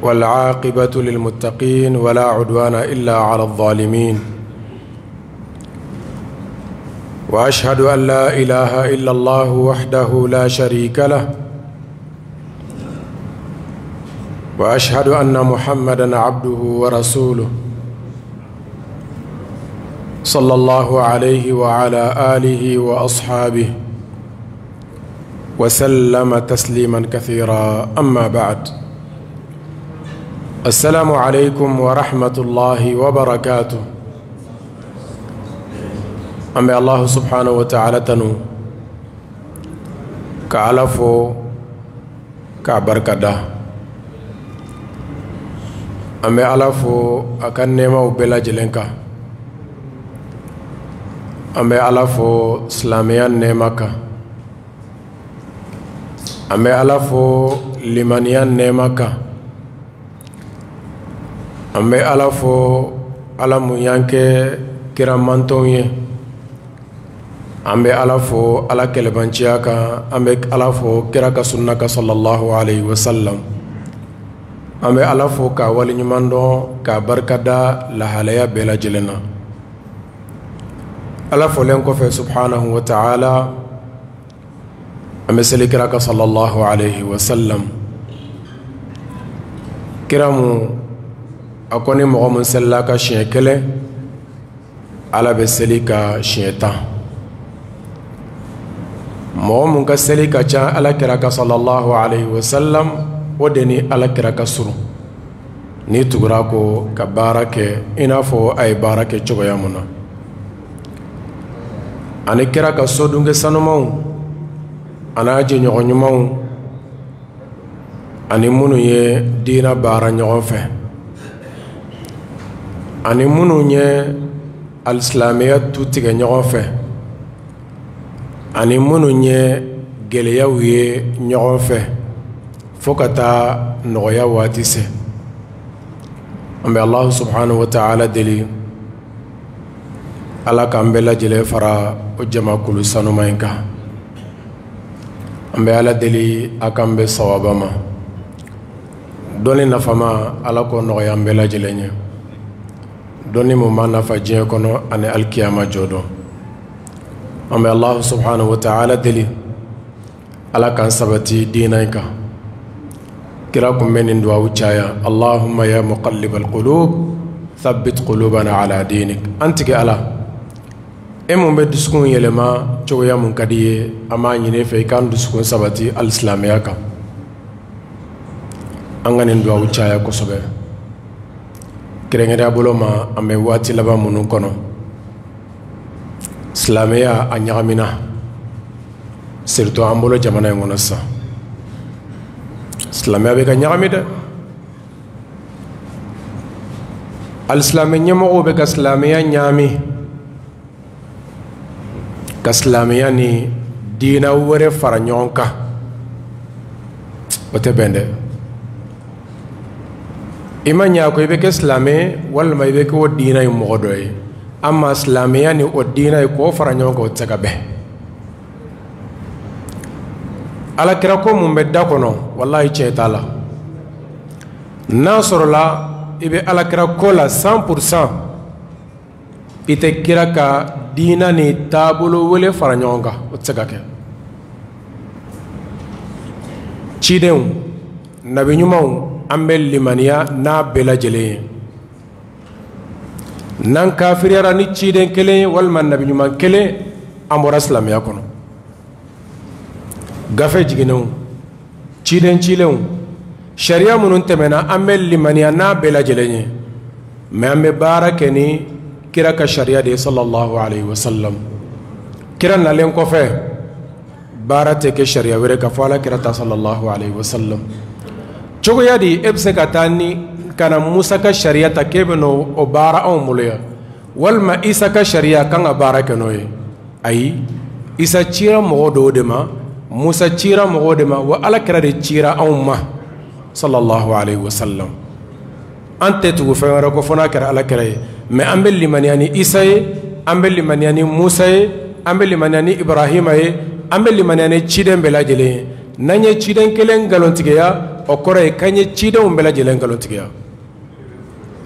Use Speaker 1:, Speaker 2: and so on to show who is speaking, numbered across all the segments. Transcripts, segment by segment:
Speaker 1: والعاقبة للمتقين ولا عدوان إلا على الظالمين وأشهد أن لا إله إلا الله وحده لا شريك له وأشهد أن محمدا عبده ورسوله صلى الله عليه وعلى آله وأصحابه وسلم تسليما كثيرا أما بعد السلام عليكم ورحمة الله وبركاته. An bɛ Allahu subhanahu wa ta'ala tanu ka Ala fo k'a barikada. An bɛ Ala fo a ka nɛɛmaw bɛɛ lajɛlen kan. An bɛ Ala fo silamɛya nɛɛma kan. An bɛ Ala fo limaniya nɛɛma kan. An bɛ Ala fo Ala mun y'an kɛ kira mantɔnw ye. An bɛ Ala fo Ala kɛlɛbanciya kan. An bɛ Ala fo kira ka sunna kan sallallahu alayhi wa sallam. An bɛ Ala fo k'a waleɲuman dɔn k'a barikada lahalaya bɛɛ lajɛlen na. Ala folen kɔfɛ subhanahu wa ta'ala, an bɛ seli kira kan sallallahu alayhi wa sallam. Kira mun a ko ni mɔgɔ mun selila ka siɲɛ kelen, Ala bɛ seli ka siɲɛ 10. Mɔgɔ mun ka seli ka ca Ala kira kan sallallahu alayhi wa sallam, o de ni Ala kira ka surun. N'i tugura ko ka baara kɛ i n'a fɔ a ye baara kɛ cogoya mun na. Ani kira ka sodunkɛ sanumanw a n'a jɛɲɔgɔn ɲumanw ani minnu ye diinɛ baara ɲɔgɔn fɛ ani minnu ye alisilamɛya tu tigɛ ɲɔgɔn fɛ ani minnu ye gɛlɛyaw ye ɲɔgɔn fɛ fo ka taa nɔgɔya waati se. An bɛ Allahu subhanahu wa ta'ala deli Ala k'an bɛɛ lajɛlen fara o jamakulu sanuma in kan. An bɛ Ala deli a k'an bɛn sawaba ma. Dɔnni nafama Ala k'o nɔgɔya an bɛɛ lajɛlen ye. Dɔnni mun b'an nafa diɲɛ kɔnɔ ani alikiyama jɔ don. An bɛ Allahu subhanahu wa ta'ala deli Ala k'an sabati diinɛ in kan. Kira kun bɛ nin duwawu caya: Allahumma ya muqallibal qulub thabbit qulubana ala dinik. An tigi Ala, e mun bɛ dusukun yɛlɛma cogoya mun ka di ye, an b'a ɲini e fɛ i k'an dusukun sabati alisilamɛya kan. An ka nin duwawu caya kosɛbɛ. Kɛrɛnkɛrɛnya bolo ma, an bɛ waati laban minnu kɔnɔ, silamɛya a ɲagamina, surtout an bolo jamana in kɔnɔ sisan. Silamɛya bɛ ka ɲagami dɛ. Alisilamɛ ɲɛmɔgɔw bɛ ka silamɛya ɲaami, ka silamɛya ni diinɛ wɛrɛ fara ɲɔgɔn kan. O tɛ bɛn dɛ. I ma ɲa ko i bɛ kɛ silamɛ walima i bɛ kɛ o diinɛ in mɔgɔ dɔ ye. Amma silamɛya ni o diinɛ ye k'o fara ɲɔgɔn kan, o tɛ se ka bɛn. Ala kira ko mun bɛ da kɔnɔ, walahi tiɲɛ t'a la. N'a sɔrɔla i bɛ ala kira ko la 100%, i tɛ kira ka diinɛ ni taabolo wele fara ɲɔgɔn kan, o tɛ se ka kɛ. Cidenw, nabi ɲumanw, an bɛ limaniya n'a bɛɛ lajɛlen ye. N'an kafiriyara ni ciden kelen ye walima nabi ɲuman kelen, an bɔra silamɛya kɔnɔ. Gafe jiginnenw, ciden cilenw, sariya minnu tɛmɛna, an bɛ limaniya n'a bɛɛ lajɛlen ye. Mais an bɛ baara kɛ ni kira ka sariya de ye sallallahu alayhi wa sallam. Kira nalen kɔfɛ, baara tɛ kɛ sariya wɛrɛ ka fɔ Ala kira ta sallallahu alayhi wa sallam. Cogoya di e bɛ se ka taa ni ka na Musa ka sariya ta k'e bɛ n'o o baara anw bolo yan, walima Isa ka sariya kan ka baara kɛ n'o ye? Ayi, Isa cira mɔgɔ dɔw de ma, Musa cira mɔgɔw de ma, wa Ala kira de cira anw ma sallallahu alayhi wa sallam. An tɛ tugu fɛn wɛrɛ kɔ fo n'a kɛra Ala kira ye. Mais an bɛ limaniya ni Isa ye, an bɛ limaniya ni Musa ye, an bɛ limaniya ni Ibrahima ye, an bɛ limaniya ni ciden bɛɛ lajɛlen ye. N'an ye ciden kelen nkalontigiya, O kɔrɔ ye k'an ye cidenw bɛɛ lajɛlen nkalontigiya.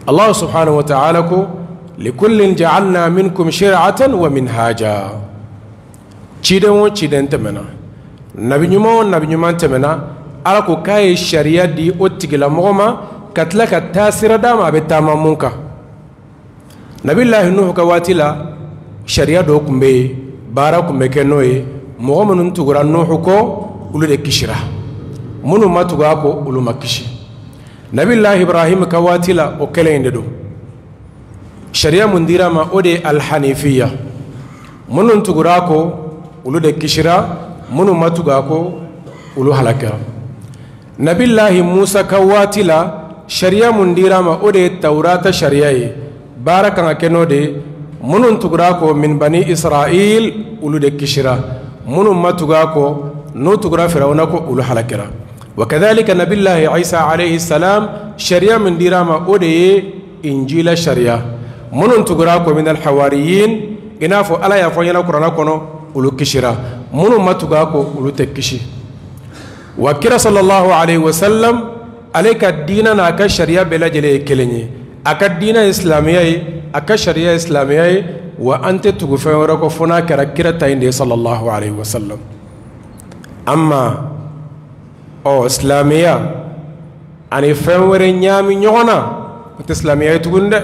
Speaker 1: Allah subhanahu wa ta'ala ko likullin ja'alna minkum shir'atan wa minhaja. Ciden o ciden tɛmɛna, nabi ɲuman o nabi ɲuman tɛmɛna, Ala ko k'a ye sariya di o tigilamɔgɔ ma ka tila ka taasira d'a ma a bɛ taama mun kan. Nabilahi Nuhu ka waati la, sariya dɔw tun bɛ yen, baara tun bɛ kɛ n'o ye. Mɔgɔ minnu tugura Nuhu kɔ, olu de kisira, minnu ma tugu a kɔ, olu ma kisi. Nabilahi Ibrahim ka waati la, o kɛlen in de don. Sariya mun dira ma, o de ye alhanifiya. Minnu tugura a kɔ, olu de kisira, minnu ma tugu a kɔ, olu halakira. Nabilahi Musa ka waati la, sariya mun dira ma, o de ye Tawurata sariya ye, baara kan ka kɛ n'o de ye. Minnu tugura a kɔ min bani Israil, olu de kisira, minnu ma tugu a kɔ, n'o tugura Firawuna kɔ, olu halakira. Wa kadhalika nabilahi Isa alayhi salam, sariya min dira ma, o de ye Injila sariya. Minnu tugura a kɔ min alhawariyin, i n'a fɔ Ala y'a fɔ ɲɛna kuranɛ kɔnɔ, olu kisira, minnu ma tugu a kɔ, olu tɛ kisi. Wa kira sallallahu alayhi wa sallam, ale ka diina n'a ka sariya bɛɛ lajɛlen ye kelen ye. A ka diina ye silamɛya ye, a ka sariya ye silamɛya ye. Wa an tɛ tugu fɛn wɛrɛ kɔ fo n'a kɛra kira ta in de ye sallallahu alayhi wa sallam. Amma ɔ silamɛya ani fɛn wɛrɛ ɲaami ɲɔgɔn na, o tɛ silamɛya ye tuguni dɛ.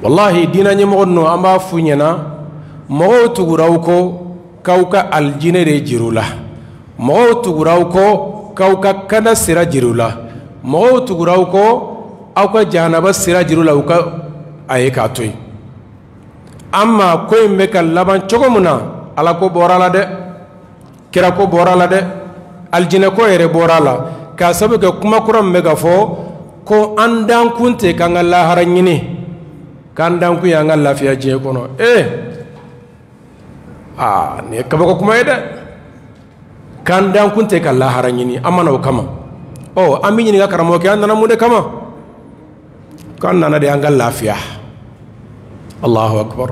Speaker 1: Walahi, diinɛ ɲɛmɔgɔ ninnu, an b'a f'u ɲɛna, mɔgɔw tugura aw kɔ k'aw ka alijinɛ de jir'u la, mɔgɔw tugura aw kɔ k'aw ka kanda sira jir'u la, mɔgɔw tugura aw kɔ aw ka jahanaba sira jir'u la, u ka a ye k'a to yen. Amma ko in bɛ ka laban cogo min na, Ala ko bɔra la dɛ, kira ko bɔra la dɛ, alijinɛ ko yɛrɛ bɔra la, k'a sababu kɛ kuma kura min bɛ ka fɔ ko an dankun tɛ k'an ka lahara ɲini, k'an dankun y'an ka lafiya diɲɛ kɔnɔ. Aa, nin ye kabako kuma ye dɛ. K'an dankun tɛ ka lahara ɲini, an mana o kama. Ɔ, an bɛ ɲininka karamɔgɔkɛ, an nana mun de kama? K'an nana de an ka lafiya. Allahu akbar.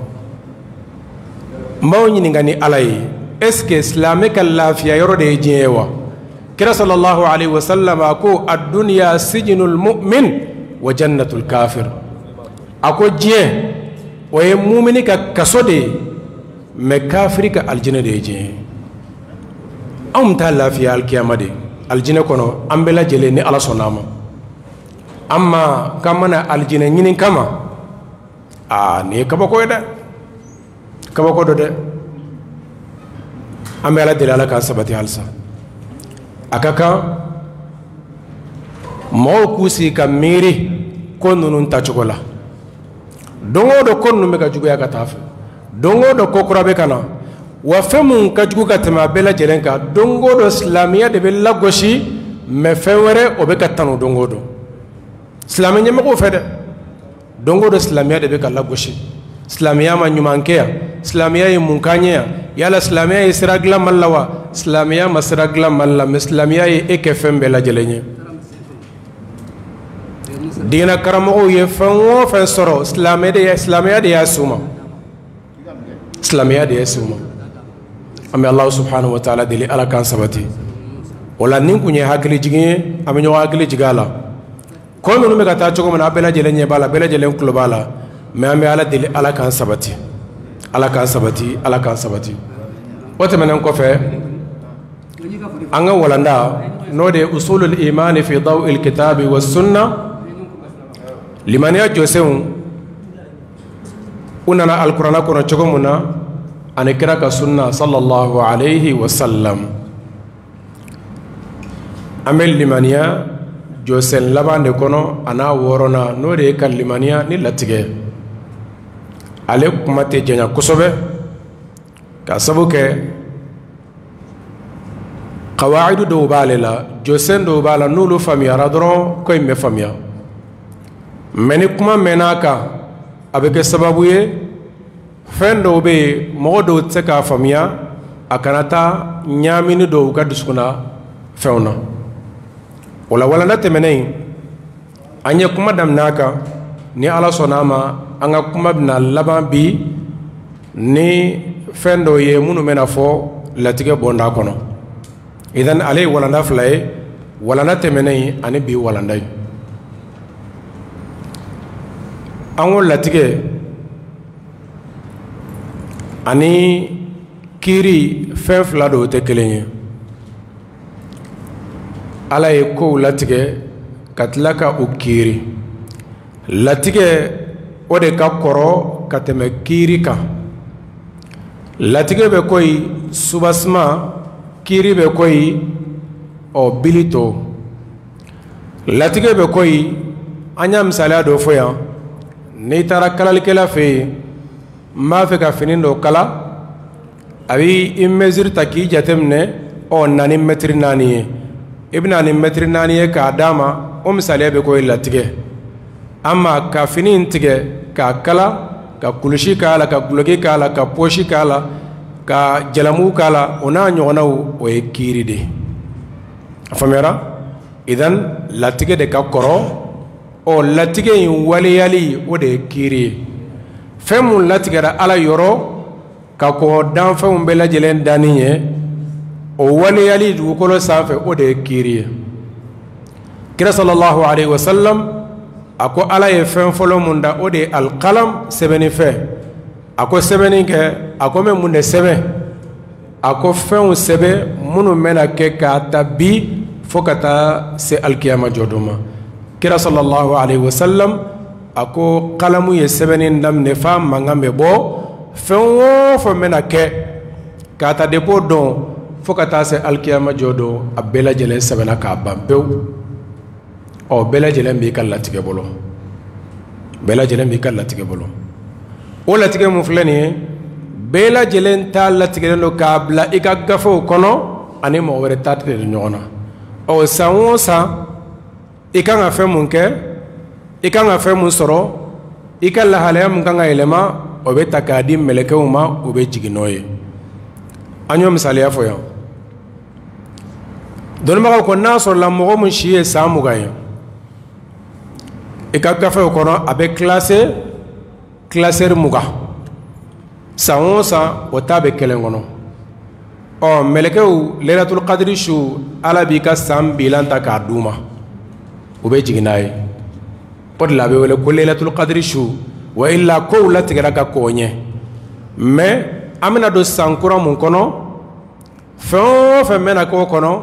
Speaker 1: N b'aw ɲininka ni Ala ye, est ce que silamɛ ka lafiya yɔrɔ de ye diɲɛ ye wa? Kira sallallahu alayhi wa sallam a ko ad-dunya sijnul mu'min wa jannatul kafir. A ko diɲɛ o ye mumini ka kaso de ye, mɛ kafiri ka alijinɛ de ye diɲɛ ye. Anw bɛ taa lafiya alikiyama de, alijinɛ kɔnɔ an bɛɛ lajɛlen ni Ala sɔnna a ma. Amma k'an mana alijinɛ ɲini kama, aa, nin ye kabako ye dɛ, kabako dɔ dɛ. An bɛ Ala deli, Ala k'an sabati halisa. A ka kan mɔgɔw k'u sigi ka miiri ko ninnu tacogo la. Don o don ko ninnu bɛ ka juguya ka taa fɛ, don o don ko kura bɛ ka na. Wa fɛn mun ka jugu ka tɛmɛ a bɛɛ lajɛlen kan, don o don silamɛya de bɛ lagosi, mɛ fɛn wɛrɛ o bɛ ka tanu don o don silamɛ ɲɛmɔgɔw fɛ dɛ. Don o don silamɛya de bɛ ka lagosi. Silamɛya ma ɲuman kɛ yan, silamɛya ye mun k'an ye yan? Yala silamɛya ye sira dilan Mali la wa? Silamɛya ma sira dilan Mali la, mɛ silamɛya ye e kɛ fɛn bɛɛ lajɛlen ye. Diinɛ karamɔgɔw ye fɛn o fɛn sɔrɔ, silamɛya de y'a s'u ma, silamɛya de y'a s'u ma. An bɛ Alahu subhanahu wa ta'ala deli, Ala k'an sabati. O la nin kun ye hakili jigin ye, an bɛ ɲɔgɔn hakili jigin a la. Ko ninnu bɛ ka taa cogo min na, a bɛɛ lajɛlen ɲɛ b'a la, bɛɛ lajɛlen tulo b'a la, mɛ an bɛ Ala deli, Ala k'an sabati, Ala k'an sabati, Ala k'an sabati. O tɛmɛnen kɔfɛ, an ka walanda n'o de ye usulul imani fi daw'il kitabi wa sunna, limaniya jɔsenw u nana alikuranɛ kɔnɔ cogo min na ani kira ka sunna sallallahu alayhi wa sallam. An bɛ limaniya jɔsen laban de kɔnɔ a n'a wɔɔrɔnan, n'o de ye ka limaniya ni latigɛ. Ale kuma tɛ janya kosɛbɛ k'a sabu kɛ kawaidu dɔw b'ale la, jɔsen dɔw b'a la, n'olu faamuyara dɔrɔn ko in bɛ faamuya. Mɛ ni kuma mɛnna a kan, a bɛ kɛ sababu ye fɛn dɔw bɛ yen mɔgɔ dɔw tɛ se k'a faamuya, a kana taa ɲaamini dɔw ka dusukunna fɛnw na. O la walanda tɛmɛnen an ye kuma daminɛ a kan, ni Ala sɔnna a ma an ka kuma bɛna laban bi ni fɛn dɔw ye minnu bɛna fɔ latigɛ bɔnda kɔnɔ. Idan ale ye walanda fila ye. Walanda tɛmɛnen ani bi walanda ye, an ko latigɛ ani kiiri fɛn fila don, o tɛ kelen ye. Ala ye kow latigɛ ka tila ka u kiiri. Latigɛ o de ka kɔrɔ ka tɛmɛ kiiri kan. Latigɛ bɛ koyi subasima, kiiri bɛ koyi ɔ bili to. Latigɛ bɛ koyi, an y'a misaliya dɔ fɔ yan. N'i taara kalalikɛla fɛ yen, n b'a fɛ ka fini dɔ kala, a b'i mesure ta k'i jateminɛ, ɔ na ni mɛtiri 4 ye, i bɛna ni mɛtiri 4 ye k'a d'a ma. O misaliya bɛ koyi latigɛ. Ama ka fini in tigɛ k'a kala, ka kulusi k'a la, ka guloki k'a la, ka pɔsi k'a la, ka jalamu k'a la, o n'a ɲɔgɔnnaw, o ye kiiri de ye. A faamuyara? Idan latigɛ de ka kɔrɔ. Ɔ latigɛ in waleyali, o de ye kiiri ye. Fɛn mun latigɛra Ala yɔrɔ ka kɔn danfɛnw bɛɛ lajɛlen danni ye, o waleyali dugukolo sanfɛ, o de ye kiiri ye. Kira sallallahu alaihi wasallam a ko Ala ye fɛn fɔlɔ mun da, o de ye alikalam, sɛbɛnni fɛn. A ko sɛbɛnni kɛ. A ko n bɛ mun de sɛbɛn? A ko fɛnw sɛbɛn minnu bɛna kɛ k'a ta bi fo ka taa se alikiyama jɔdon ma. Kira sallallahu alaihi wasallam a ko kalamu ye sɛbɛnni daminɛ f'a mankan bɛ bɔ. Fɛn o fɛn bɛna kɛ k'a ta depuis o don fo ka taa se alikiyama jɔdon, a bɛɛ lajɛlen sɛbɛnna k'a ban pewu. Ɔ bɛɛ lajɛlen b'i ka latigɛ bolo, bɛɛ lajɛlen b'i ka latigɛ bolo. O latigɛ mun filɛ nin ye, bɛɛ lajɛlen ta latigɛlen don k'a bila i ka gafew kɔnɔ, ani mɔgɔ wɛrɛ ta tigɛlen ɲɔgɔn na. Ɔ san o san, i kan ka fɛn mun kɛ, i kan ka fɛn mun sɔrɔ, i ka lahalaya mun kan ka yɛlɛma, o bɛ ta k'a di mɛlɛkɛw ma, o bɛ jigin n'o ye. An y'o misaliya fɔ yan. Dɔnnibagaw ko n'a sɔrɔla mɔgɔ mun si ye san 20 ye, i ka gafew kɔnɔ a bɛ classé classeur 20. San o san, o ta bɛ kelen kɔnɔ. Ɔ mɛlɛkɛw, lailatul qadri su, Ala b'i ka san bilan ta k'a d'u ma, u bɛ jigin n'a ye. O de la a bɛ wele ko lailatul qadri su. Wa illa kow latigɛra ka k'o ɲɛ. Mais an bɛna don san kura mun kɔnɔ, fɛn o fɛn bɛna k'o kɔnɔ,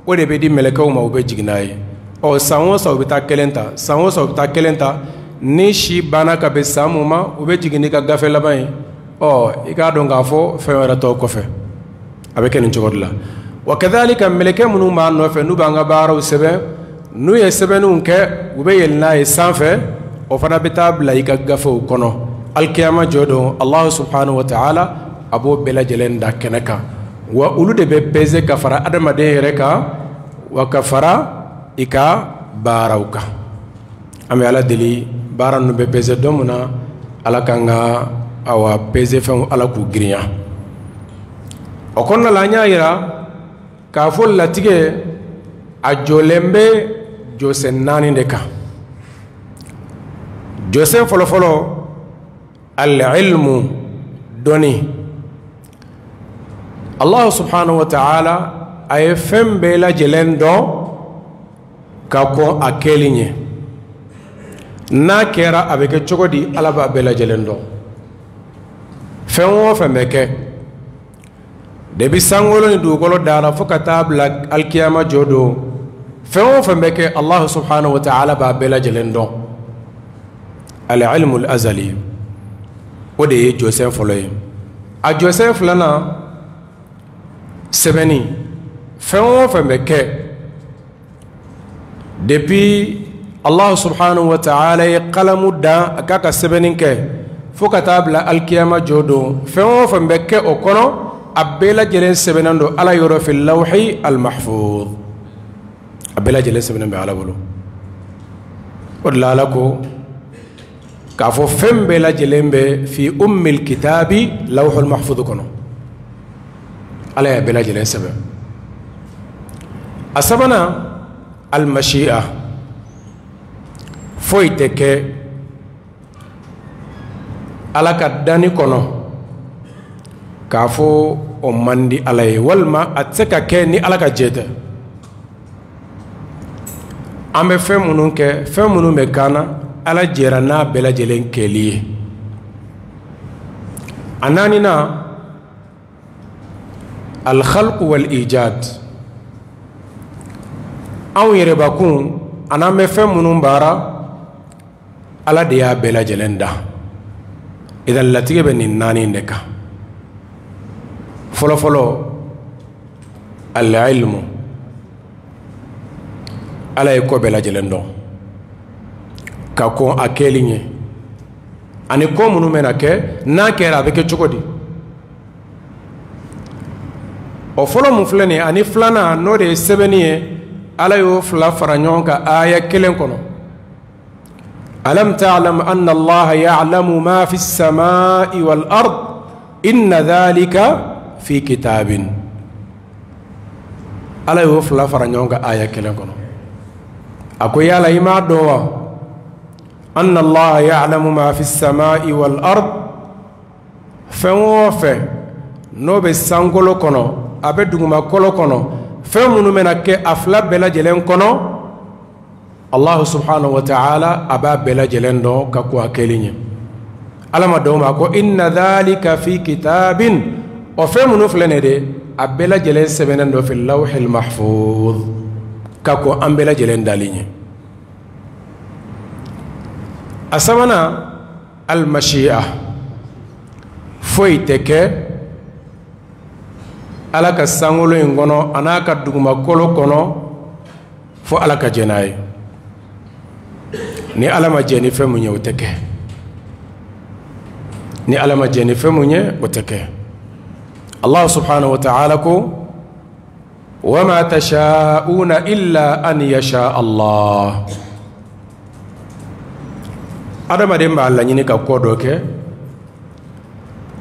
Speaker 1: o de bɛ di mɛlɛkɛw ma, u bɛ jigin n'a ye. Ɔ san o san, u bɛ taa kelen ta, san o san, u bɛ taa kelen ta. Ni si banna ka bɛn san mun ma, u bɛ jigin n'i ka gafe laban ye. Ɔ i k'a dɔn k'a fɔ fɛn wɛrɛ t'o kɔfɛ. A bɛ kɛ nin cogo de la. Wa kadhalika mɛlɛkɛ minnu b'an nɔfɛ, n'u b'an ka baaraw sɛbɛn, n'u ye sɛbɛnniw kɛ, u bɛ yɛlɛn n'a ye sanfɛ, o fana bɛ taa bila i ka gafew kɔnɔ. Alikiyama jɔ don, Alahu subhanahu wa ta'ala a b'o bɛɛ lajɛlen da kɛnɛ kan. Wa olu de bɛ pese ka fara adamaden yɛrɛ kan, wa ka fara i ka baaraw kan. An bɛ Ala deli, baara ninnu bɛ pese don min na, Ala k'an ka awa pese fɛnw, Ala k'u girinya. O kɔnɔna la, an y'a yira k'a fɔ latigɛ a jɔlen bɛ jɔsen 4 de kan. Jɔsen fɔlɔfɔlɔ, al-ilmu, dɔnni. Allah subhanahu wa ta'ala a ye fɛn bɛɛ lajɛlen dɔn ka kɔn a kɛli ɲɛ. N'a kɛra, a bɛ kɛ cogo di, Ala b'a bɛɛ lajɛlen dɔn. Fɛn o fɛn bɛ kɛ depuis sankolo ni dugukolo dara fo ka taa bila alikiyama jɔ don, fɛn o fɛn bɛ kɛ, Allah subhanahu wa ta'ala b'a bɛɛ lajɛlen dɔn. Al-ilmu al-azali, o de ye jɔsen fɔlɔ ye. A jɔsen filanan, sɛbɛnni. Fɛn o fɛn bɛ kɛ depuis Allah subhanahu wa ta'ala ye kalamu dan a k'a ka sɛbɛnni kɛ fo ka taa bila alikiyama jɔ don, fɛn o fɛn bɛ kɛ o kɔnɔ, a bɛɛ lajɛlen sɛbɛnnen don Ala yɔrɔ fi lawhi al-mahfuz. A bɛɛ lajɛlen sɛbɛnnen bɛ Ala bolo. O de la Ala ko k'a fɔ fɛn bɛɛ lajɛlen bɛ fi ummil kitabi, lawhul mahfuz kɔnɔ. Ala y'a bɛɛ lajɛlen sɛbɛn. A sabanan, al-mashi'a. Foyi tɛ kɛ Ala ka danni kɔnɔ k'a fɔ o man di Ala ye, walima a tɛ se ka kɛ ni Ala ka jɛ tɛ. An bɛ fɛn minnu kɛ, fɛn minnu bɛ k'an na, Ala jɛra n'a bɛɛ lajɛlen kɛli ye. A naaninan, alkhalq wal ijad, anw yɛrɛbakun an'an bɛ fɛn minnu baara, Ala de y'a bɛɛ lajɛlen da. Idan latigɛ bɛ nin naani de kan. Fɔlɔ fɔlɔ, al-ilmu, Ala ye ko bɛɛ lajɛlen dɔn ka kɔn a kɛli ɲɛ, ani ko minnu bɛna kɛ, n'a kɛra a bɛ kɛ cogo di. O fɔlɔ mun filɛ nin ye, ani filanan n'o de ye sɛbɛnni ye, Ala y'o fila fara ɲɔgɔn kan aya kelen kɔnɔ. Alam ta'lam anna Allaha ya'lamu ma fi as-samai wal ard inna dhalika fi kitabin. Ala y'o fila fara ɲɔgɔn kan aya kelen kɔnɔ. A ko yala i m'a dɔn wa, anna Allaha ya'lamu ma fi as-samai wal ard, fɛn o fɛn n'o bɛ sankolo kɔnɔ, a bɛ dugumakolo kɔnɔ, fɛn minnu bɛna kɛ a fila bɛɛ lajɛlen kɔnɔ, Allah subhanahu wa ta'ala a b'a bɛɛ lajɛlen dɔn ka ko a kɛli ɲɛ. Ala ma dɔw ma ko inna dhalika fi kitabin, o fɛn minnu filɛ nin ye dɛ, a bɛɛ lajɛlen sɛbɛnnen don fi lawhil mahfuz ka ko an bɛɛ lajɛlen dali ɲɛ. A sabanan, almashi'a, foyi tɛ kɛ Ala ka sankolo in kɔnɔ a n'a ka dugumakolo kɔnɔ fo Ala ka jɛn n'a ye. Ni Ala ma jɛn ni fɛn mun ye, o tɛ kɛ. Ni Ala ma jɛn ni fɛn mun ye, o tɛ kɛ. Allah subhanahu wa ta'ala ko wama tasha'una illa an yasha Allah. Adamaden b'a laɲini ka ko dɔ kɛ,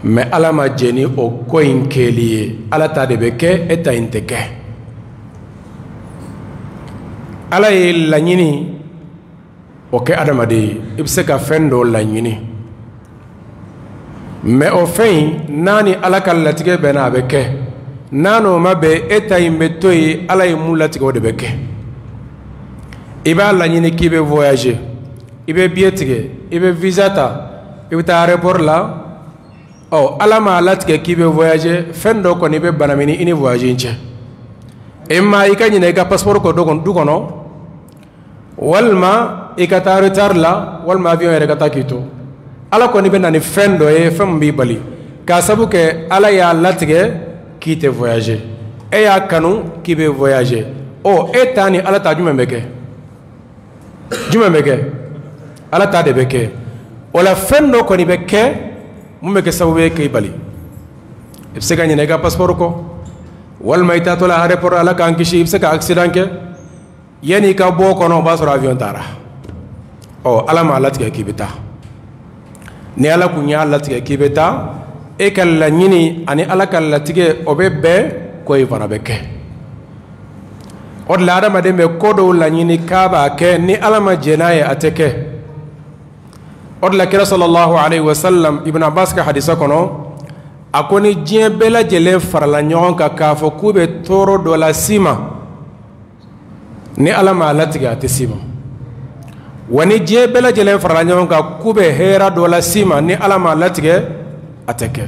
Speaker 1: mais Ala ma jɛn ni o ko in kɛli ye. Ala ta de bɛ kɛ, e ta in tɛ kɛ. Ala ye laɲini o kɛ adamaden ye. I bɛ se ka fɛn dɔ laɲini, mais o fɛn in n'a ni Ala ka latigɛ bɛnna, a bɛ kɛ. N'a n'o ma bɛn, e ta in bɛ to yen, Ala ye mun latigɛ o de bɛ kɛ. I b'a laɲini k'i bɛ voyager, i bɛ billet tigɛ, i bɛ visa ta, i bɛ taa aéroport la. Ɔ, Ala m'a latigɛ k'i bɛ voyager, fɛn dɔ kɔni bɛ banamini i ni voyage in cɛ. E ma i ka ɲinɛ i ka passeport kɔ du kɔnɔ, walima i ka taa retard la, walima avion yɛrɛ ka taa k'i to. Ala kɔni bɛ na ni fɛn dɔ ye, fɛn min b'i bali, k'a sabu kɛ Ala y'a latigɛ k'i tɛ voyager, e y'a kanu k'i bɛ voyager. Ɔ, e ta ni Ala ta jumɛn bɛ kɛ? Jumɛn bɛ kɛ? Ala ta de bɛ kɛ. O la fɛn dɔ kɔni bɛ kɛ mun bɛ kɛ sababu ye k'i bali. I bɛ se ka ɲinɛ i ka passeport kɔ, walima i taatɔ la aéroport, Ala k'an kisi, i bɛ se ka accident kɛ. Yanni i ka bɔ o kɔnɔ, o b'a sɔrɔ avion taara. Ɔ, Ala m'a latigɛ k'i bɛ taa. Ni Ala kun y'a latigɛ k'i bɛ taa, e ka laɲini ani Ala ka latigɛ o bɛ bɛn, ko in fana bɛ kɛ. O de la adamaden bɛ ko dɔw laɲini k'a b'a kɛ, ni Ala ma jɛn n'a ye, a tɛ kɛ. O de la kira sallallahu alayhi wa sallam, Ibn Abbas ka hadisa kɔnɔ, a ko ni diɲɛ bɛɛ lajɛlen farala ɲɔgɔn kan k'a fɔ k'u bɛ tɔɔrɔ dɔ las'i ma, ni Ala m'a latigɛ, a tɛ s'i ma. Wa ni diɲɛ bɛɛ lajɛlen farala ɲɔgɔn kan k'u bɛ hɛrɛ dɔ las'i ma, ni Ala m'a latigɛ, a tɛ kɛ.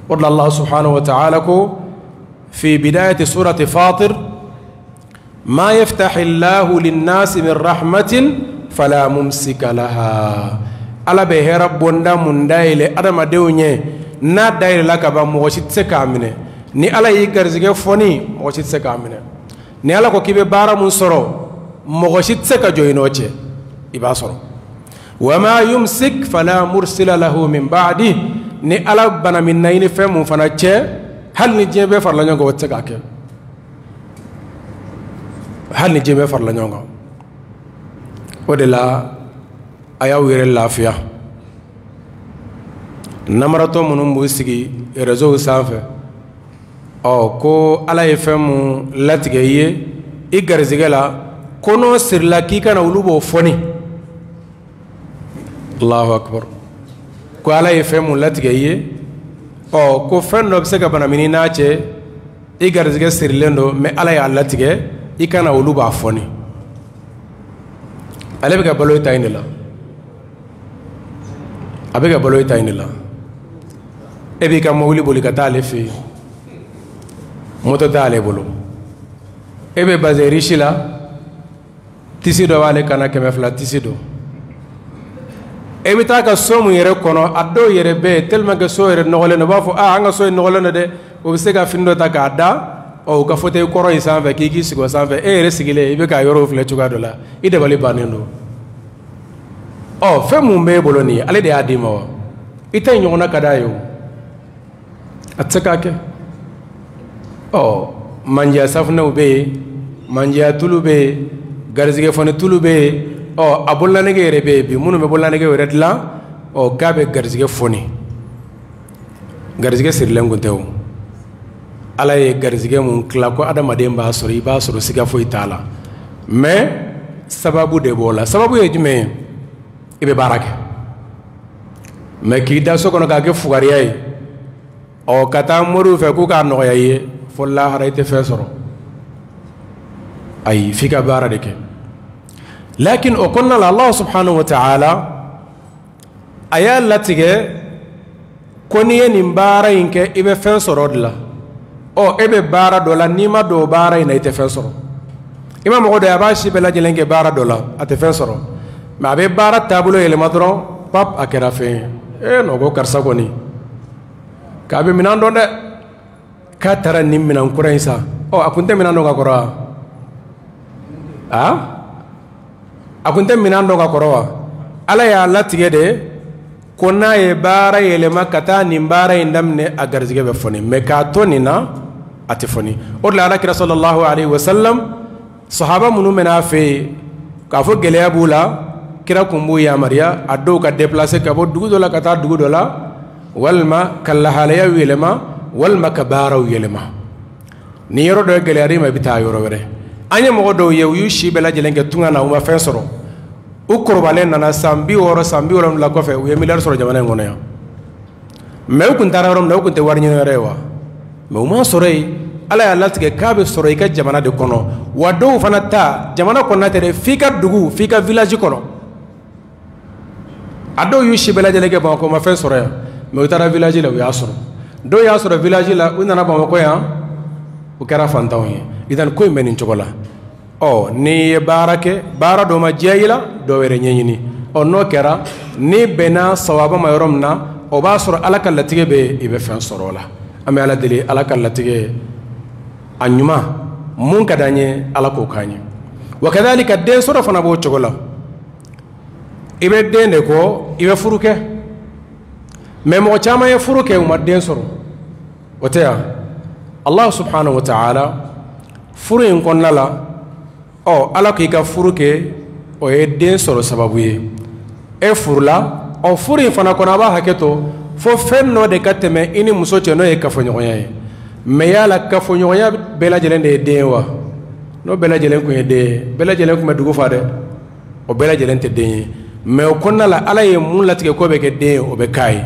Speaker 1: O de la Allah subhanahu wa ta'ala ko fi bidayati surati Fatir, ma yaftahi Allahu linnasi min rahmatin fala mumsika laha. Ala bɛ hɛrɛ bonda mun dayɛlɛ adamadenw ɲɛ, n'a dayɛlɛla ka ban, mɔgɔ si tɛ se k'a minɛ. Ni Ala y'i garisɛgɛ fɔni, mɔgɔ si tɛ se k'a minɛ. Ni Ala ko k'i bɛ baara mun sɔrɔ, mɔgɔ si tɛ se ka jɔ i n'o cɛ, i b'a sɔrɔ. Wa ma yumsik fala mursila lahu min ba'di. Ni Ala bana min na i ni fɛn mun fana cɛ, hali ni diɲɛ bɛɛ farala ɲɔgɔn kan, o tɛ se k'a kɛ. Hali ni diɲɛ bɛɛ farala ɲɔgɔn kan. O de la a y'aw yɛrɛ lafiya. Namaratɔ minnu b'u sigi réseau sanfɛ, ɔ, ko Ala ye fɛn mun latigɛ i ye i garisɛgɛ la, ko n'o sirila k'i kana, olu b'o fɔni. Allahu akbar. Ko Ala ye fɛn mun latigɛ i ye, ɔ, ko fɛn dɔ bɛ se ka banamini n'a cɛ, i garisɛgɛ sirilen don, mais Ala y'a latigɛ i kana, olu b'a fɔni. Ale bɛ ka balo e ta in de la, a bɛ ka balo e ta in de la. E b'i ka mobili boli ka taa ale fɛ yen, moto t'ale bolo. E bɛ bazin riche la, tisi dɔ b'ale kana 200 tisi don. E bɛ taa ka so mun yɛrɛ kɔnɔ, a dɔw yɛrɛ bɛ yen tellement que so yɛrɛ nɔgɔlen don, u b'a fɔ aa an ka so in nɔgɔlen don dɛ. O bɛ se ka fini dɔ ta k'a da ɔ u ka fauteuil kɔrɔ in sanfɛ k'i k'i sigi o sanfɛ. E yɛrɛ sigilen i bɛ k'a yɔrɔw filɛ cogoya dɔ la, i dabali bannen don. Ɔ fɛn mun b'e bolo nin ye, ale de y'a d'i ma wa? I ta in ɲɔgɔnna ka d'a ye o, a tɛ se k'a kɛ. Ɔ mandiya safunɛw bɛ yen, mandiya tulu bɛ yen, garizigɛ fɔni tulu bɛ yen. Ɔ a bololanɛgɛ yɛrɛ bɛ yen bi, minnu bɛ bololanɛgɛ yɛrɛ dilan, ɔ k'a bɛ garizigɛ fɔni. Garizigɛ sirilen kun tɛ o. Ala ye garizigɛ mun tila ko adamaden b'a sɔrɔ, i b'a sɔrɔ siga foyi t'a la, mais sababu de b'o la. Sababu ye jumɛn ye? I bɛ baara kɛ, mais k'i da so kɔnɔ k'a kɛ fugariya ye, ɔ ka taa moriw fɛ k'u k'a nɔgɔya i ye, fo lahara i tɛ fɛn sɔrɔ. Ayi, f'i ka baara de kɛ. Lakin o kɔnɔna la, Allah subhanahu wa ta'ala a y'a latigɛ ko n'i ye nin baara in kɛ, i bɛ fɛn sɔrɔ o de la. Ɔ e bɛ baara dɔ la, n'i ma don o baara in na, i tɛ fɛn sɔrɔ. I ma mɔgɔ dɔ ye a b'a si bɛɛ lajɛlen kɛ baara dɔ la, a tɛ fɛn sɔrɔ, mais a bɛ baara taabolo yɛlɛma dɔrɔn, pap, a kɛra fɛn ye. E nɔ ko karisa kɔni k'a bɛ minɛn dɔn dɛ, k'a taara nin minɛn kura in san. Ɔ a kun tɛ minɛn dɔn ka kɔrɔ wa? A a kun tɛ minɛn dɔn ka kɔrɔ wa? Ala y'a latigɛ de ko n'a ye baara yɛlɛma ka taa nin baara in daminɛ, a garizigɛ bɛ fɔni, mais k'a to nin na a tɛ fɔni. O de la Ala kira sallallahu alaihi wa sallam, sahaba minnu bɛ n'a fɛ yen k'a fɔ gɛlɛya b'u la, kira kun b'u yamaruya a dɔw ka déplacer ka bɔ dugu dɔ la ka taa dugu dɔ la, walima ka lahalayaw yɛlɛma, walima ka baaraw yɛlɛma. Ni yɔrɔ dɔ gɛlɛyara i ma, i bɛ taa yɔrɔ wɛrɛ. An ye mɔgɔ dɔw ye, u y'u si bɛɛ lajɛlen kɛ tunga na, u ma fɛn sɔrɔ. U kɔrɔbalen nana san 60, san 70 kɔfɛ, u ye miliyari sɔrɔ jamana in kɔnɔ yan. Mais u kun taara yɔrɔ min na, u kun tɛ wari ɲini yɔrɔ ye wa? Mais u ma sɔrɔ yen. Ala y'a latigɛ k'a bɛ sɔrɔ i ka jamana de kɔnɔ. Wa dɔw fana ta jamana kɔnɔna tɛ dɛ, f'i ka dugu, f'i ka village kɔnɔ. A dɔw y'u si bɛɛ lajɛlen kɛ Bamakɔ, u ma fɛn sɔrɔ yan, mais u taara village la, u y'a sɔrɔ. Dɔw y'a sɔrɔ village la, u nana Bamakɔ yan, u kɛra fantanw ye. Idan ko in bɛ nin cogo la. Ɔ n'i ye baara kɛ, baara dɔ ma diya i la, dɔ wɛrɛ ɲɛɲini. Ɔ n'o kɛra, n'i bɛnna sawaba ma yɔrɔ min na, o b'a sɔrɔ Ala ka latigɛ bɛ yen, i bɛ fɛn sɔrɔ o la. An bɛ Ala deli, Ala ka latigɛ a ɲuman mun ka d'an ye, Ala k'o k'an ye. Wa kadhalika den sɔrɔ fana b'o cogo la. I bɛ den de kɔ, i bɛ furu kɛ, mais mɔgɔ caman ye furu kɛ, u ma den sɔrɔ. O tɛ yan? Allah subhanahu wa ta'ala furu in kɔnɔna la, ɔ Ala k'i ka furu kɛ, o ye den sɔrɔ sababu ye. E furula, ɔ furu in fana kɔnɔ, a b'a hakɛ to fo fɛn dɔ de ka tɛmɛ i ni muso cɛ, n'o ye kafoɲɔgɔnya ye. Mais yala kafoɲɔgɔnya bɛɛ lajɛlen de ye den ye wa? N'o bɛɛ lajɛlen kun ye den ye, bɛɛ lajɛlen kun bɛ dugu fa dɛ. O bɛɛ lajɛlen tɛ den ye. Mais o kɔnɔna la, Ala ye mun latigɛ k'o bɛ kɛ den ye, o bɛ k'a ye.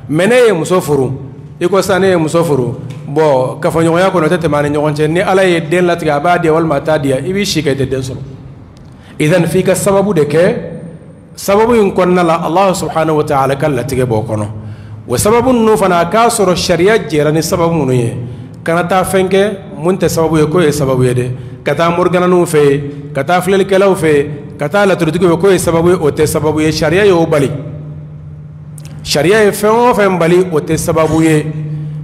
Speaker 1: Mais ne ye muso furu, i ko sisan ne ye muso furu, bon kafoɲɔgɔnya kɔnɔ o tɛ tɛmɛ an ni ɲɔgɔn cɛ. Ni Ala ye den latigɛ, a b'a diya walima a t'a diya, i b'i si kɛ i tɛ den sɔrɔ. Idan f'i ka sababu de kɛ. Sababu in kɔnɔna la, Allah subhanahu wa ta'ala ka latigɛ b'o kɔnɔ. O sababu ninnu fana, a k'a sɔrɔ sariya jɛra ni sababu minnu ye. Kana taa fɛn kɛ mun tɛ sababu ye k'o ye sababu ye dɛ. Ka taa morigananiw fɛ yen, ka taa filɛlikɛlaw fɛ yen, ka taa laturutigiw fɛ k'o ye sababu ye, o tɛ sababu ye. Sariya y'o bali. Sariya ye fɛn o fɛn bali, o tɛ sababu ye.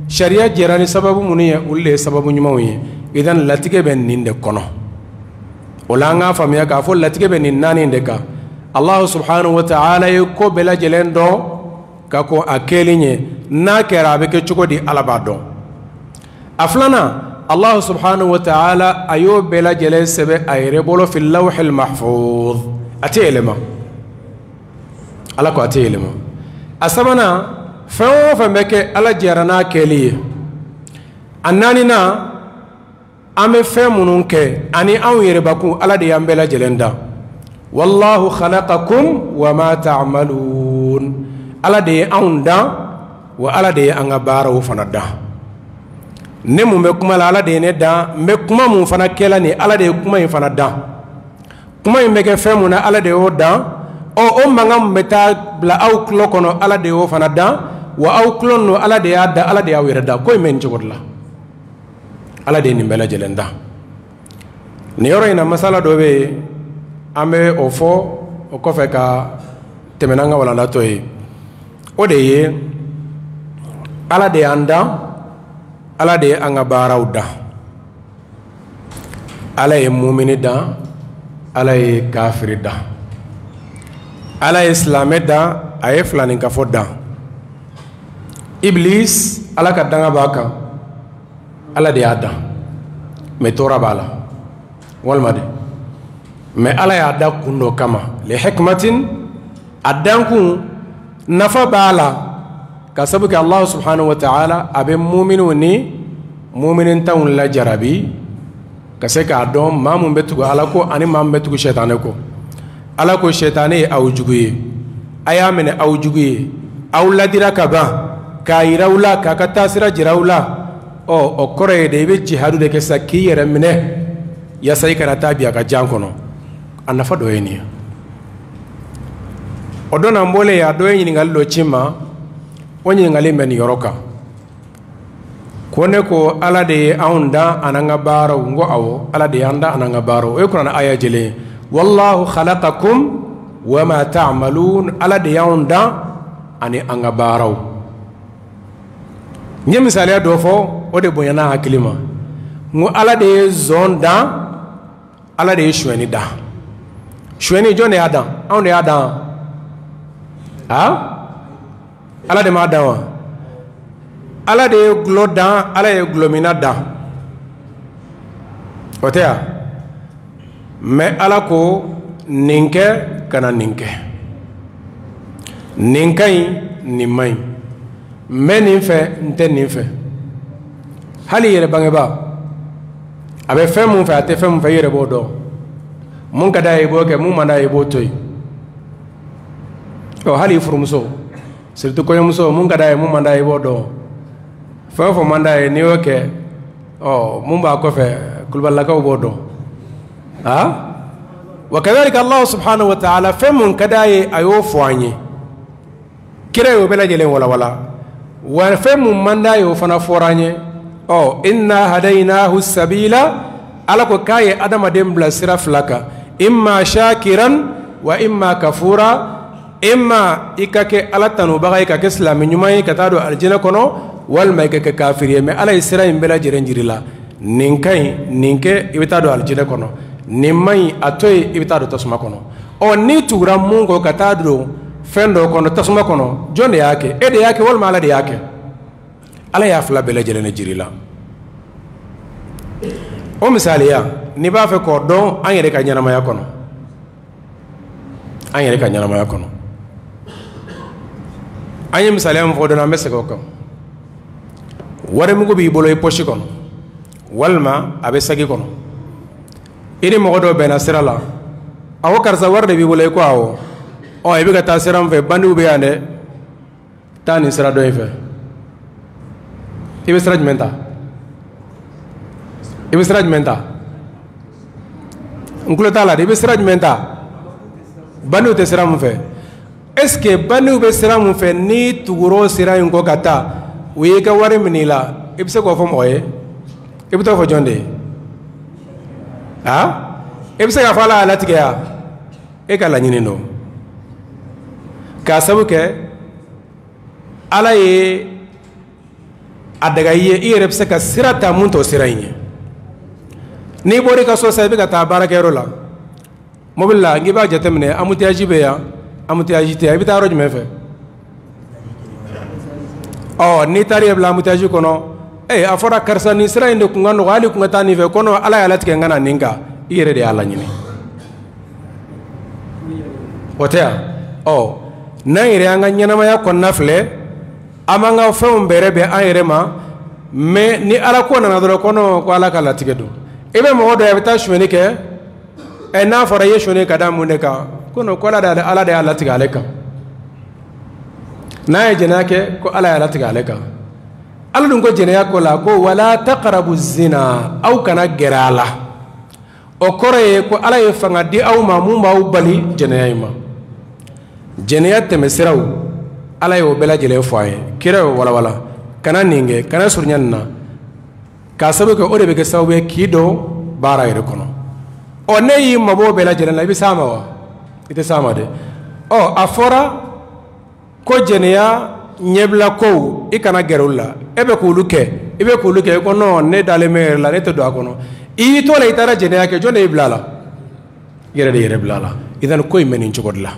Speaker 1: Sariya jɛra ni sababu minnu ye, olu de ye sababu ɲumanw ye. Idan latigɛ bɛ nin de kɔnɔ. O la an k'a faamuya k'a fɔ latigɛ bɛ nin naani de kan. Allah subhanahu wa ta'ala ye ko bɛɛ lajɛlen dɔn ka kɔn a kɛlen ye. N'a kɛra, a bɛ kɛ cogo di, Ala b'a dɔn. A filanan, Allah subhanahu wa ta'ala a y'o bɛɛ lajɛlen sɛbɛn a yɛrɛ bolo fi lawhil mahfuz, a tɛ yɛlɛma. Ala ko a tɛ yɛlɛma. A sabanan, fɛn o fɛn bɛ kɛ, Ala jɛra n'a kɛli ye. A naaninan, an bɛ fɛn minnu kɛ ani anw yɛrɛbakun, Ala de y'an bɛɛ lajɛlen dan. Wallahu khalaqakum wa ma ta'malun. Ala de ye anw dan, wa Ala de ye an ka baaraw fana dan. Ne mun bɛ kuma la, Ala de ye ne dan. N bɛ kuma mun fana kɛla nin, Ala de ye kuma in fana dan. Kuma in bɛ kɛ fɛn mun na, Ala de y'o dan. Ɔ, o mankan min bɛ taa bila aw tulo kɔnɔ, Ala de y'o fana dan. Wa aw tulo ninnu, Ala de y'a dan, Ala de y'aw yɛrɛ dan. Ko in bɛ nin cogo de la, Ala de ye nin bɛɛ lajɛlen dan. Nin yɔrɔ in na, masala dɔ bɛ yen, an bɛ o fɔ o kɔfɛ ka tɛmɛ n'an ka walanda tɔ ye. O de ye, Ala de y'an dan, Ala de ye an ka baaraw dan. Ala ye mumini dan, Ala ye kafiri dan, Ala ye silamɛ dan, a ye filaninkafɔ dan. Iblis, Ala ka danga b'a kan, Ala de y'a dan, mɛ tɔɔrɔ b'a la walima de, mɛ Ala y'a da kun dɔ kama, li hikmatin. A dankun nafa b'a la, ka sabu kɛ Allah subhanahu wa ta'ala a bɛ muminiw ni muminintanw lajarabi, ka se k'a dɔn maa mun bɛ tugu Ala ko ani maa mun bɛ tugu sɛtanɛ ko. Ala ko sɛtanɛ ye aw jugu ye, a y'a minɛ aw jugu ye, aw ladira ka ban k'a yira aw la, k'a ka taasira jira aw la. Ɔ, o kɔrɔ ye de, i bɛ jihadu de kɛ sisan k'i yɛrɛ minɛ yaasa i kana taa bi a ka jan kɔnɔ. A nafa dɔ ye nin ye. O don an bɔlen, a dɔ ye ɲininkali dɔ ci n ma. O ɲininkali bɛ nin yɔrɔ kan, ko ne ko Ala de ye anw dan an'an ka baaraw. N ko awɔ, Ala de y'an dan an'an ka baaraw. O ye kuranɛ aya jɛlen ye: wallahu khalaqakum wa ma ta'malun. Ala de y'anw dan ani an ka baaraw. N ye misaliya dɔ fɔ, o de bonyana hakili ma. N ko Ala de ye zɔn dan, Ala de ye sonyɛni dan. Sonyɛni, jɔn de y'a dan? Anw de y'a dan? A, Ala de m'a dan wa? Ala de ye gulɔ dan, Ala ye gulɔmina dan, o tɛ yan? Mɛ Ala ko nin kɛ, kana nin kɛ, nin ka ɲi, nin man ɲi, n bɛ nin fɛ, n tɛ nin fɛ. Hali i yɛrɛ bangebaa, a bɛ fɛn mun fɛ, a tɛ fɛn mun fɛ, i yɛrɛ b'o dɔn. Mun ka d'a ye, i b'o kɛ. Mun man d'a ye, i b'o to yen. Ɔ, hali i furumuso, surtout kɔɲɔmuso, mun ka d'a ye, mun man d'a ye, i b'o dɔn. Fɛn o fɛn man d'a ye, n'i y'o kɛ, ɔ, mun b'a kɔfɛ, kulubalilakaw b'o dɔn. Ah, wa kadhalika Allah subhanahu wa ta'ala, fɛn mun ka d'a ye, a y'o fɔ an ye, kira y'o bɛɛ lajɛlen walawala. Wa fɛn mun man d'a ye, o fana fɔra an ye. Ɔ, inna hadaynahu sabila. Ala ko k'a ye adamaden bila sira fila kan: imma shakiran wa imma kafura. Imma i ka kɛ Ala tanubaga ye, ka kɛ silamɛ ɲuman ye, ka taa don alijinɛ kɔnɔ, walima i ka kɛ kafiri ye. Mɛ Ala ye sira in bɛɛ lajɛlen jiri la: nin ka ɲi, nin kɛ, i bɛ taa don alijinɛ kɔnɔ; nin man ɲi, a to yen, i bɛ taa don tasuma kɔnɔ. Ɔ, n'i tugura mun kɔ ka taa don fɛn dɔ kɔnɔ, tasuma kɔnɔ, jɔn de y'a kɛ? E de y'a kɛ walima Ala de y'a kɛ? Ala y'a fila bɛɛ lajɛlen de jiri la. O misaliya, n'i b'a fɛ k'o dɔn an yɛrɛ ka ɲɛnamaya kɔnɔ, an yɛrɛ ka ɲɛnamaya kɔnɔ, an ye misaliya min fɔ dɔrɔn, an bɛ segin o kan. Warimugu b'i bolo i pɔsi kɔnɔ, walima a bɛ saki kɔnɔ. I ni mɔgɔ dɔ bɛnna sira la, a ko: "Karisa, wari de b'i bolo?" I ko: "Awɔ." "Ɔ, i bɛ ka taa sira min fɛ, bandiw bɛ yan dɛ, taa nin sira dɔ in fɛ." I bɛ sira jumɛn ta? I bɛ sira jumɛn ta? N tulo t'a la dɛ. I bɛ sira jumɛn ta? Bandiw tɛ sira min fɛ. Est ce que bandiw bɛ sira mun fɛ, n'i tugura o sira in kɔ ka taa, u y'i ka wari minɛ i la, i bɛ se k'o fɔ mɔgɔ ye? I bɛ t'o fɔ jɔn de ye? A, i bɛ se k'a fɔ Ala y'a latigɛ ya? E ka laɲini don, k'a sabu kɛ Ala ye a daga i ye, i yɛrɛ bɛ se ka sira ta mun t'o sira in ye. N'i bɔra i ka so sisan, i bɛ ka taa baarakɛyɔrɔ la mobili la, n'i b'a jateminɛ, embouteillage bɛ yan, embouteillage tɛ yan, i bɛ taa yɔrɔ jumɛn fɛ? Ɔ, n'i taara i bila embouteillage kɔnɔ, ee, a fɔra karisa, nin sira in de kun ka nɔgɔ, hali kun ka taa nin fɛ kɔnɔ. Ala y'a latigɛ n ka na nin kan, i yɛrɛ de y'a laɲini, o tɛ yan? Ɔ, n'an yɛrɛ y'an ka ɲɛnamaya kɔnɔna filɛ, an b'an ka fɛnw bɛrɛ bɛn an yɛrɛ ma. Mɛ ni Ala ko nana dɔrɔn kɔnɔ, ko Ala ka latigɛ don. I bɛ mɔgɔ dɔ ye, a bɛ taa sonyɛni kɛ. Ɛ, n'a fɔra i ye sonyɛni ka da mun de kan? Ko non, ko Ala de y'a latigɛ ale kan. N'a ye jɛnɛya kɛ, ko Ala y'a latigɛ ale kan. Ala dun ko jɛnɛya ko la ko wala taqrabu zina, aw kana gɛrɛ a la. O kɔrɔ ye ko Ala ye fanga di aw ma mun b'aw bali jɛnɛya in ma. Jɛnɛya tɛmɛsiraw Ala y'o bɛɛ lajɛlen fɔ an ye, kira y'o walawala, kana nin kɛ, kana surunya nin na, k'a sababu kɛ o de bɛ kɛ sababu ye k'i don baara yɛrɛ kɔnɔ. Ɔ ne y'i mabɔ o bɛɛ lajɛlen la, i bɛ s'a ma wa? I tɛ s'a ma dɛ. Ɔ a fɔra ko jɛnɛya ɲɛbila kow i kana gɛrɛ olu la, e bɛ k'olu kɛ, i bɛ k'olu kɛ, i ko non ne dalen bɛ yɛrɛ la, ne tɛ don a kɔnɔ. I y'i to la i taara jɛnɛya kɛ, jɔn de y'i bila a la? I yɛrɛ de yɛrɛ bila a la. I dan ko in bɛ nin cogo de la.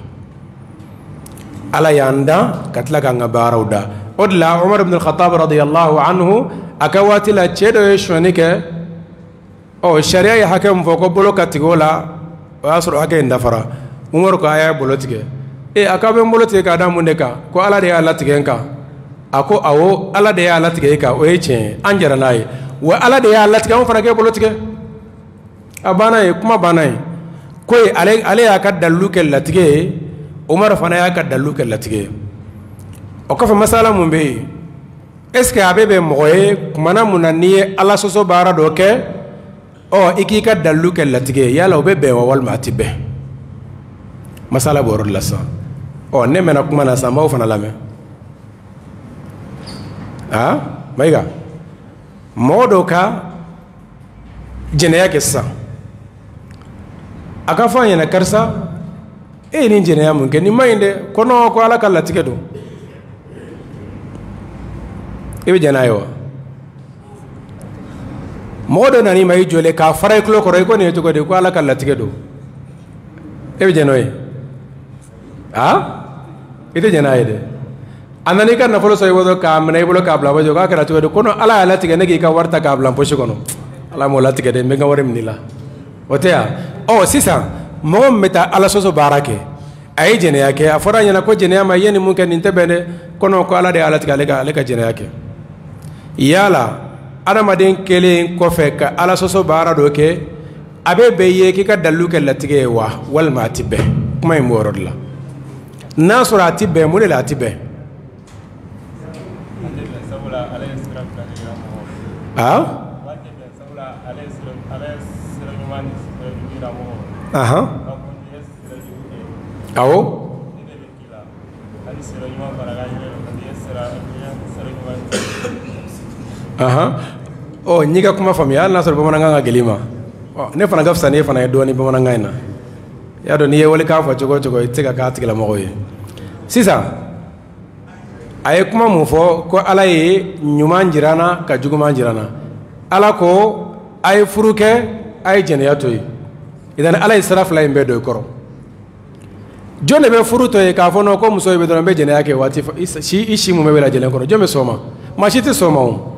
Speaker 1: Ala y'an dan ka tila k'an ka baaraw da. O de la Umar ibn al-Khattab radiyallahu anhu a ka waati la cɛ dɔ ye sonyani kɛ. Ɔ sariya ye hakɛ min fɔ ko bolo ka tigɛ o la, o y'a sɔrɔ hakɛ in dafara. Umar ko a y'a bolo tigɛ. E a k'aw bɛ n bolo tigɛ k'a da mun de kan? Ko Ala de y'a latigɛ n kan. A ko awɔ, Ala de y'a latigɛ e kan, o ye tiɲɛ ye, an jɛra n'a ye. Wa Ala de y'a latigɛ, anw fana k'e bolo tigɛ. A banna ye, kuma banna ye. Ko ye ale y'a ka dalilu kɛ latigɛ ye, Umar fana y'a ka dalilu kɛ latigɛ ye. O kɔfɛ masala mun bɛ yen? Est ce que a bɛ bɛn mɔgɔ ye kumana mun na n'i ye Ala sɔsɔ baara dɔ kɛ, ɔ i k'i ka dalilu kɛ latigɛ ye, yala o bɛ bɛn wa walima a tɛ bɛn? Masala b'o yɔrɔ de la sisan. Ɔ ne mɛnna kuma na sisan, n b'aw fana lamɛn. Aa Mayiga, mɔgɔ dɔw ka jɛnɛya kɛ sisan, a ka fɔ a ɲɛna karisa e ye nin jɛnɛya mun kɛ, nin man ɲi dɛ, ko non ko Ala ka latigɛ don. I bɛ jɛn n'a ye wa? Mɔgɔ dɔ nan'i ma i jɔlen k'a fara i tulo kɔrɔ, i ko nin ye cogo di, ko Ala ka latigɛ don, e bɛ jɛn n'o ye? Aa i tɛ jɛn n'a ye dɛ. A nana i ka nafolo sɔrɔ i bolo k'a minɛ i bolo k'a bila bɔ, k'a kɛra cogo di, ko non Ala y'a latigɛ ne k'i ka wari ta k'a bila n poche kɔnɔ. Ala m'o latigɛ dɛ, n bɛ n ka wari minɛ i la. O tɛ yan? Ɔ sisan mɔgɔ min bɛ taa Ala sɔsɔ baara kɛ, a ye jɛnɛya kɛ, a fɔra a ɲɛna ko jɛnɛya ma, i ye nin mun kɛ nin tɛ bɛn dɛ, ko non ko Ala de y'a latigɛ ale ka jɛnɛya kɛ. Yala adamaden kɛlen kɔfɛ ka Ala sɔsɔ baara dɔ kɛ, a bɛ bɛn i ye k'i ka dalilu kɛ latigɛ ye wa walima a tɛ bɛn? Kuma in b'o yɔrɔ de la. N'a sɔrɔ a tɛ bɛn, mun de la a tɛ bɛn? Ah? Ahan. Awɔ. Ahan. Ɔ n y'i ka kuma faamuya, hali n'a sɔrɔ bamanankan ka gɛlɛn i ma. Ɔ ne fana ka fisa n'e fana ye dɔɔnin bamanankan in na. I y'a dɔn n'i ye walikan fɔ cogo o cogo, i tɛ se ka k'a tigilamɔgɔ ye. Sisan a ye kuma mun fɔ ko Ala ye ɲuman jira n na ka juguman jira n na. Ala ko a ye furu kɛ, a ye jɛnɛya to yen. Idan Ala ye sira fila in bɛɛ don i kɔrɔ. Jɔn de bɛ furu to yen k'a fɔ non ko muso bɛ dɔrɔn n bɛ jɛnɛya kɛ waati i si mun bɛ lajɛlen kɔrɔ, jɔn bɛ sɔn o ma? Maa si tɛ sɔn o ma o.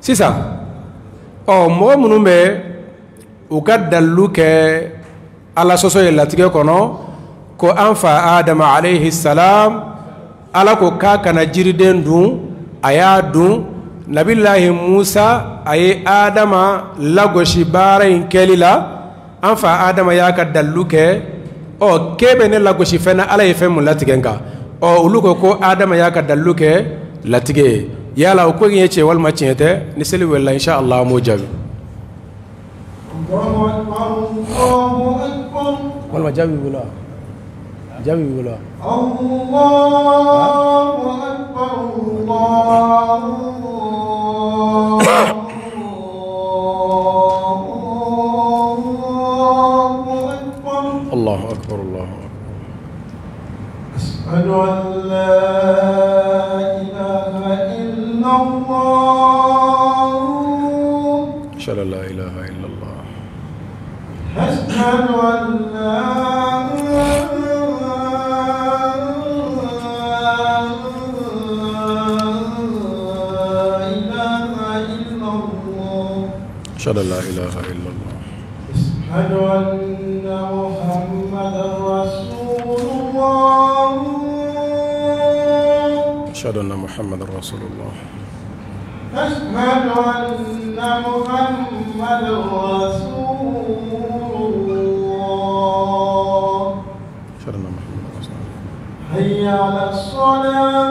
Speaker 1: Sisan ɔ mɔgɔ minnu bɛ u ka dalilu kɛ Ala sɔsɔ ye latigɛ kɔnɔ, ko an fa Adama alayhi salam, Ala ko k'a kana jiriden dun, a y'a dun. Nabilahi Musa a ye Adama lagosi baara in kɛli la, an fa Adama y'a ka dalilu kɛ, ɔ k'e bɛ ne lagosi fɛn na, Ala ye fɛn mun latigɛ n kan. Ɔ olu ko ko Adama y'a ka dalilu kɛ latigɛ ye. Yala o ko in ye tiɲɛ walima tiɲɛ tɛ? Ni seli welela insha Allah an b'o jaabi. Walima jaabi b'i bolo wa? Jaabi b'i bolo wa? Allahu akbar, Allahu akbar.
Speaker 2: Ashhadu an la ilaha illallah.
Speaker 1: Ashhadu an la ilaha illallah.
Speaker 2: Ashhadu an la ilaha illallah.
Speaker 1: Ashhadu an la ilaha illallah.
Speaker 2: Ashhadu anna Muhammadan rasulullah.
Speaker 1: Ashhadu anna Muhammadan rasulullah.
Speaker 2: Ashhadu anna Muhammadan rasulullah.
Speaker 1: Ashhadu anna Muhammadan rasulullah.
Speaker 2: Hayya ala salah.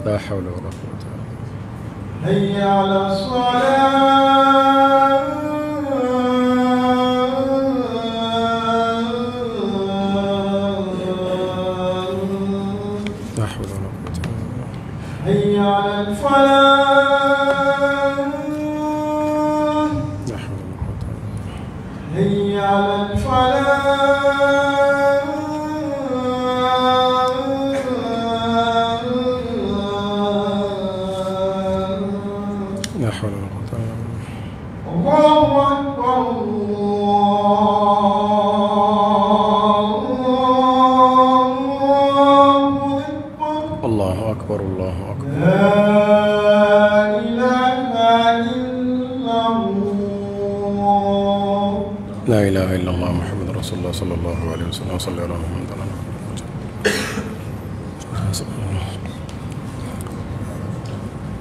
Speaker 1: La hawla wa la quwwata illa billah.
Speaker 2: Hayya ala salah. حي على الفلاح.
Speaker 1: لا حول ولا قوة إلا بالله.
Speaker 2: الله أكبر الله أكبر.
Speaker 1: الله أكبر الله أكبر.
Speaker 2: لا إله إلا الله.
Speaker 1: لا إله إلا الله محمد رسول الله صلى الله عليه وسلم. صلى على محمد وعلى آله.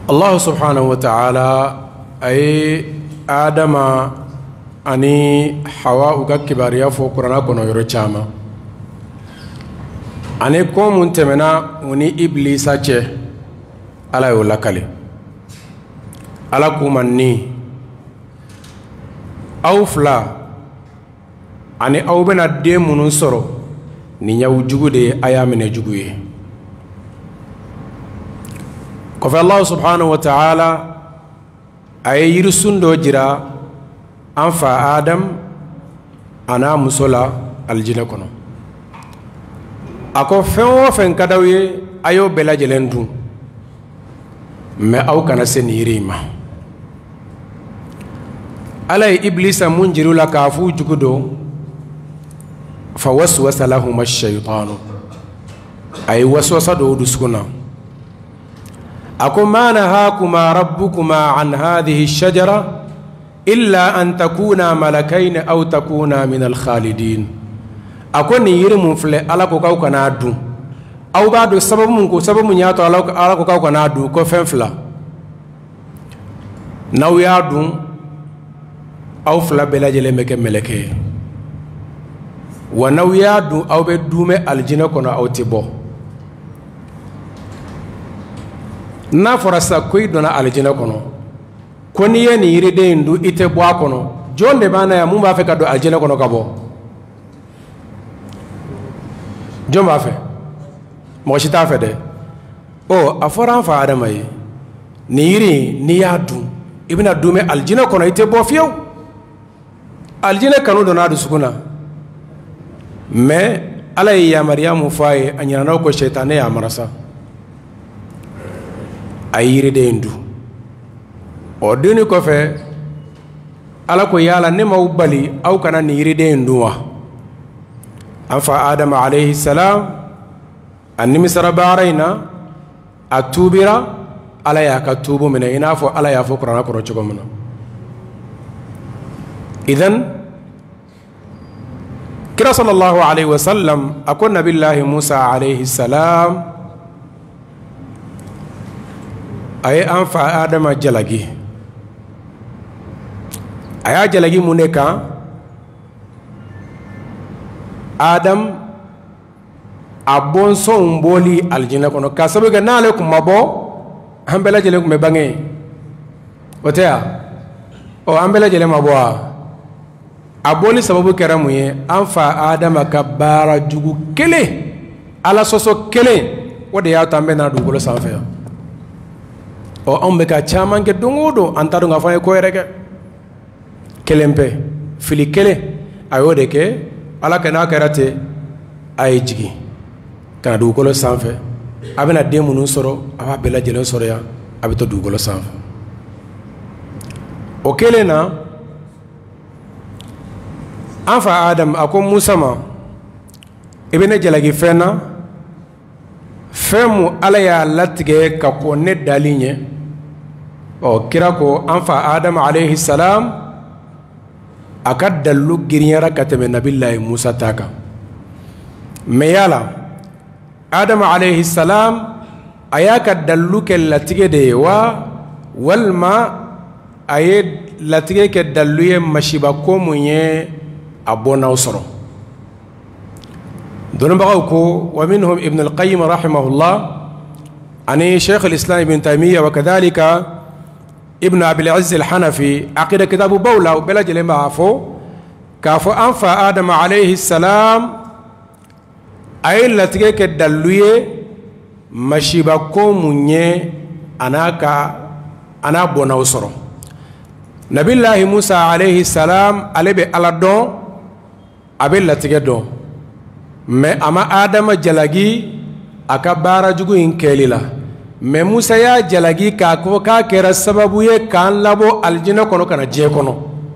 Speaker 1: Allah subhanahu wa ta'ala a ye Adama ani Hawa u ka kibaruya fɔ kuranna kɔnɔ yɔrɔ caman, ani ko mun tɛmɛna u ni Ibilisa cɛ, Ala y'o lakale. Ala k'u ma ni aw fila ani aw bɛna den minnu sɔrɔ, nin y'aw jugu de ye, a y'a minɛ jugu ye. Kɔfɛ Allah subhanahu wa ta'ala a ye yirisun dɔ jira an fa Adam a n'a muso la alijinɛ kɔnɔ. A ko fɛn o fɛn ka d'aw ye, a y'o bɛɛ lajɛlen dun, mɛ aw kana se nin yiri in ma. Ala ye Ibilisa mun jira u la k'a f'u jugu don, fa waswasa lahuma shaytanu, a ye waswasa don u dusukun na. A ko ma nahakuma rabbukuma an hadhihi shajara illa an takuna malakaini aw takuna min alkhalidin. A ko nin yiri mun filɛ, Ala ko k'aw kana dun. Aw b'a dɔn sababu mun ko, sababu mun y'a to Ala ko k'aw kana dun, ko fɛn fila. N'aw y'a dun, aw fila bɛɛ lajɛlen bɛ kɛ mɛlɛkɛ ye. Wa n'aw y'a dun, aw bɛ duumɛ alijinɛ kɔnɔ, aw tɛ bɔ. N'a fɔra sisan ko i donna alijinɛ kɔnɔ, ko n'i ye nin yiriden in dun i tɛ bɔ a kɔnɔ, jɔn de b'an na yan mun b'a fɛ ka don alijinɛ kɔnɔ ka bɔ? Jɔn b'a fɛ? Mɔgɔ si t'a fɛ dɛ. Ɔ, a fɔra an fa Adama ye, nin yiri in n'i y'a dun, i bɛna duumɛ alijinɛ kɔnɔ, i tɛ bɔ fiyewu. Alijinɛ kanu donna a dusukun na, mɛ Ala ye yamaruya mun fɔ a ye, a ɲinɛna o kɔ, sɛtanɛ y'a marasa, a ye yiriden in dun. Ɔ, dunni kɔfɛ Ala ko yala ne m'aw bali aw kana nin yiriden in dun wa? An fa Adama alayhi salam a nimisara baara in na, a tuubira, Ala y'a ka tuubu minɛ i n'a fɔ Ala y'a fɔ kuranɛ kɔnɔ cogo min na. Idan kira sallallahu alayhi wa sallam a ko nabilahi Musa alayhi salam a ye an fa Adama jalaki. A y'a jalaki mun de kan? Adam a bɔnsɔnw bɔli alijinɛ kɔnɔ, k'a sababu kɛ n'ale tun ma bɔ, an bɛɛ lajɛlen tun bɛ bange yen, o tɛ wa? Ɔ, an bɛɛ lajɛlen ma bɔ wa? A bɔli sababu kɛra mun ye? An fa Adama ka baara jugu kelen, Ala sɔsɔ kelen, o de y'a to an bɛ na dugukolo sanfɛ yan. Ɔ, anw bɛ ka caman kɛ don o don, an t'a dɔn k'a fɔ an ye ko yɛrɛ kɛ. Kelen pɛ, fili kelen, a y'o de kɛ. Ala ka n'a kɛra ten, a ye jigin ka na dugukolo sanfɛ. A bɛna den minnu sɔrɔ, a b'a bɛɛ lajɛlen sɔrɔ yan, a bɛ to dugukolo sanfɛ. O kelen na, an fa Adam a ko Musa ma, i bɛ ne jalaki fɛn na, fɛn mun Ala y'a latigɛ ka kɔn ne dali ɲɛ. Ɔ, kira ko an fa Adam alayhi salam a ka dalilu girinyara ka tɛmɛ nabilayi Musa ta kan. Mɛ yala Adam alayhi salam a y'a ka dalilu kɛ latigɛ de ye wa, walima a ye latigɛ kɛ dalilu ye masiba ko mun ye a bɔnnaw sɔrɔ? Dɔnnibagaw ko wa minhum Ibn al-Qayyim rahimahullah ani Sheikh al-Islam Ibn Taymiyyah wa kadhalika Ibn Abil Izz al-Hanafi, aqida kitabu baw la, u bɛɛ lajɛlen b'a fɔ k'a fɔ an fa Adama alayhi salam a ye latigɛ kɛ dalilu ye masiba ko mun ye a n'a ka a n'a bɔnnaw sɔrɔ. Nabilahi Musa alayhi salam, ale bɛ Ala dɔn, a bɛ latigɛ dɔn, mais a ma Adama jalaki a ka baara jugu in kɛli la. Mais Musa y'a jalaki k'a ko k'a kɛra sababu ye k'an labɔ alijinɛ kɔnɔ ka na diɲɛ kɔnɔ,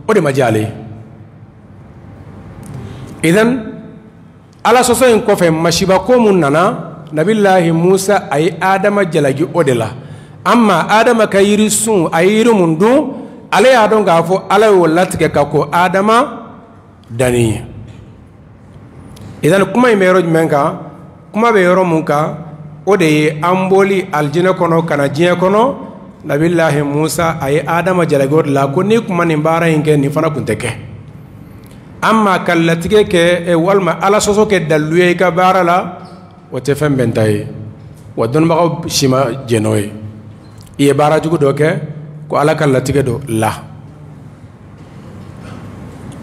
Speaker 1: o de ma diya ale ye. Idan Ala sɔsɔ in kɔfɛ masiba ko mun nana, Nabilahi Musa a ye Adama jalaki o de la. Amma Adama ka yiri sun, a ye yiri mun dun, ale y'a dɔn k'a fɔ Ala y'o latigɛ ka ko Adama danni ye. Idan kuma in bɛ yɔrɔ jumɛn kan? Kuma bɛ yɔrɔ mun kan, o de ye an bɔli alijinɛ kɔnɔ ka na diɲɛ kɔnɔ. Nabilahi Musa a ye Adama jalaki o de la, ko n'i kun ma nin baara in kɛ, nin fana kun tɛ kɛ. Amma ka latigɛ kɛ walima Ala sɔsɔ kɛ dalilu ye i ka baara la, o tɛ fɛn bɛnta ye, wa dɔnnibagaw si ma jɛn n'o ye. I ye baara jugu dɔ kɛ ko Ala ka latigɛ dɔ la,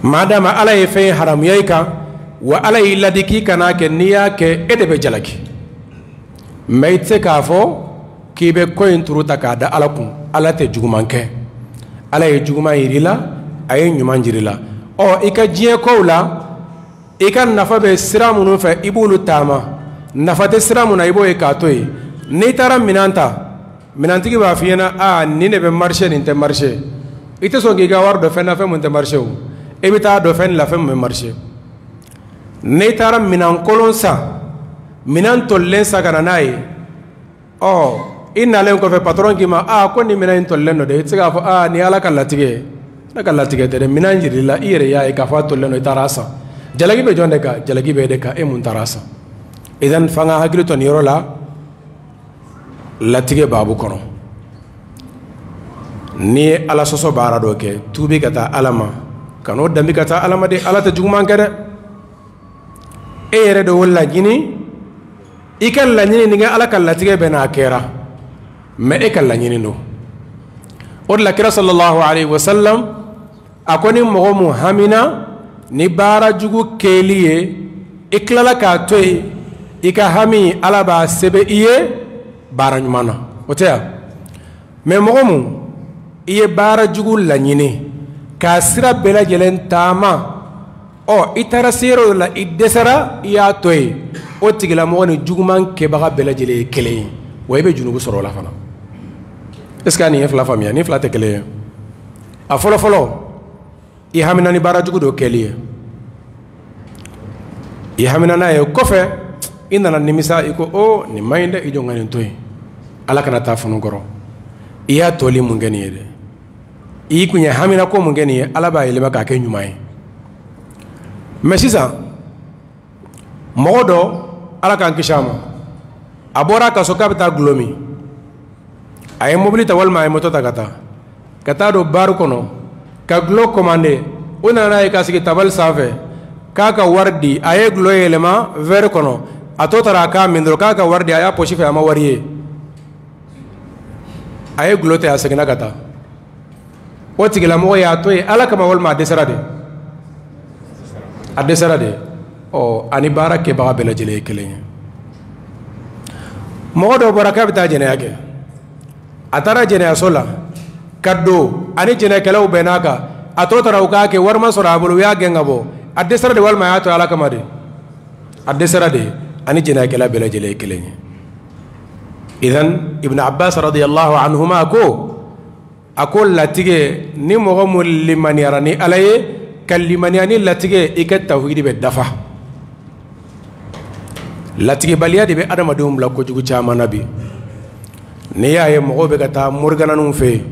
Speaker 1: madama Ala ye fɛn haramuya i kan, wa Ala y'i ladi k'i kana kɛ, n'i y'a kɛ e de bɛ jalaki. Mais i tɛ se k'a fɔ k'i bɛ ko in turu ta k'a da Ala kun. Ala tɛ juguman kɛ, Ala ye juguman yir'i la, a ye ɲuman yir'i la. Ɔ i ka diɲɛ kow la, i ka nafa bɛ sira minnu fɛ, i b'olu taama. Nafa tɛ sira mun na, i b'o ye k'a to yen. N'i taara minɛn ta, minɛntigi b'a f'i ɲɛna, aa nin de bɛ marché, nin tɛ marché. I tɛ sɔn k'i ka wari don fɛn na, fɛn mun tɛ marché o. I bɛ taa don fɛn la, fɛn mun bɛ marché. N'i taara minɛn kolon san, minɛn tolilen san ka na n'a ye, ɔ i nalen kɔfɛ patron k'i ma, aa ko nin minɛn in tolilen don dɛ. I tɛ se k'a fɔ, aa nin ye Ala ka latigɛ ye. Ala ka latigɛ tɛ dɛ, minɛn jir'i la, i yɛrɛ y'a ye k'a fɔ a tolilen don, i taara a san. Jalaki bɛ jɔn de kan? Jalaki bɛ e de kan, e mun taara a san. Idan f'an ka hakili to nin yɔrɔ la latigɛ baabu kɔnɔ. N'i ye Ala sɔsɔ baara dɔ kɛ, tuubi ka taa Ala ma, ka n'o danbi ka taa Ala ma dɛ. Ala tɛ juguman kɛ dɛ. E yɛrɛ de y'o laɲini, i ka laɲini ni Ala ka latigɛ bɛ n'a kɛra, mais e ka laɲini don. O de la kira sallallahu alayhi wa sallam a ko ni mɔgɔ mun hamina ni baara jugu kɛli ye, i tilala k'a to yen, i ka hami Ala b'a sɛbɛn i ye baara ɲuman na, o tɛ yan. Mais mɔgɔ mun i ye baara jugu laɲini k'a sira bɛɛ lajɛlen taama, ɔ i taara se yɔrɔ dɔ la, i dɛsɛra, i y'a to yen, o tigilamɔgɔ ni juguman kɛbaga bɛɛ lajɛlen ye kelen ye, wa i bɛ junubu sɔrɔ o la fana. Est ce que nin ye fila faamuya? Nin fila tɛ kelen ye. A fɔlɔ fɔlɔ, i hamina ni baara jugu dɔ kɛli ye, i hamina n'a ye, kɔfɛ i nana nimisa, i ko o nin man ɲi dɛ, i jɔ n ka nin to yen, Ala kana taa funu kɔrɔ. I y'a tɔli mun kɛ nin ye dɛ, i kun ye hamina ko mun kɛ nin ye, Ala b'a yɛlɛma k'a kɛ ɲuman ye. Mais sisan mɔgɔ dɔ, Ala k'an kisi a ma, a bɔra a ka so k'a bɛ taa gulɔ min, a ye mobili ta walima a ye moto ta ka taa don bari kɔnɔ ka gulɔ commandé. O nana n'a ye k'a sigi tabali sanfɛ k'a ka wari di, a ye gulɔ yɛlɛma verre kɔnɔ, a tɔ taara a k'a min dɔrɔn k'a ka wari di, a y'a poche fɛ, a ma wari ye, a ye gulɔ ta, a seginna ka taa. O tigilamɔgɔ y'a to yen Ala kama walima a dɛsɛra de? A dɛsɛra de. Ɔ ani baara kɛbaga bɛɛ lajɛlen ye kelen ye. Mɔgɔ dɔ bɔra k'a bɛ taa jɛnɛya kɛ, a taara jɛnɛyaso la ka don, ani jɛnɛkɛlaw bɛnn'a kan, a tɔ taara u k'a kɛ, wari ma sɔrɔ a bolo, u y'a gɛn ka bɔ. A dɛsɛra de walima a y'a to Ala kama de? A dɛsɛra de. Ani jɛnɛkɛla bɛɛ lajɛlen ye kelen ye. Idan Ibn Abbas radiyallahu anhuma ko, a ko latigɛ, ni mɔgɔ mun limaniyara ni Ala ye, ka limaniya ni latigɛ, i ka tawhidi bɛ dafa. Latigɛbaliya de bɛ adamadenw bila kojugu caman na bi. N'i y'a ye mɔgɔw bɛ ka taa morigananiw fɛ yen,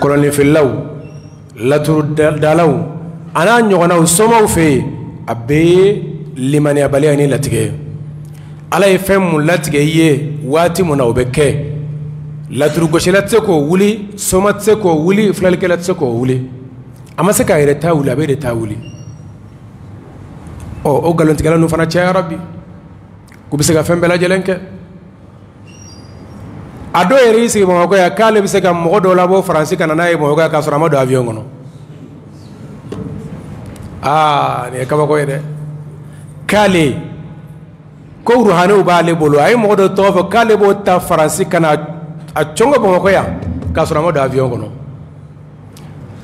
Speaker 1: kɔlɔnifililaw, laturudalaw, a n'a ɲɔgɔnnaw, somaw fɛ yen, a bɛɛ ye limaniyabaliya ni latigɛ ye. Ala ye fɛn mun latigɛ i ye waati mun na, o bɛ kɛ. Laturugosila tɛ se k'o wuli, soma tɛ se k'o wuli, filalikɛla tɛ se k'o wuli. A ma se k'a yɛrɛ ta wuli, a bɛ de ta wuli. Ɔ o nkalontigɛla ninnu fana cayara bi, k'u bɛ se ka fɛn bɛɛ lajɛlen kɛ. A dɔw yɛrɛ y'i sigi Bamakɔ yan k'ale bɛ se ka mɔgɔ dɔw labɔ Faransi ka na n'a ye Bamakɔ yan k'a sɔrɔ a ma don avion kɔnɔ. Aa nin ye kabako ye dɛ. K'ale ko ruhaniw b'ale bolo, a ye mɔgɔ dɔ tɔgɔ fɔ k'ale b'o ta Faransi ka na a cɔngɔ Bamakɔ yan k'a sɔrɔ a ma don avion kɔnɔ.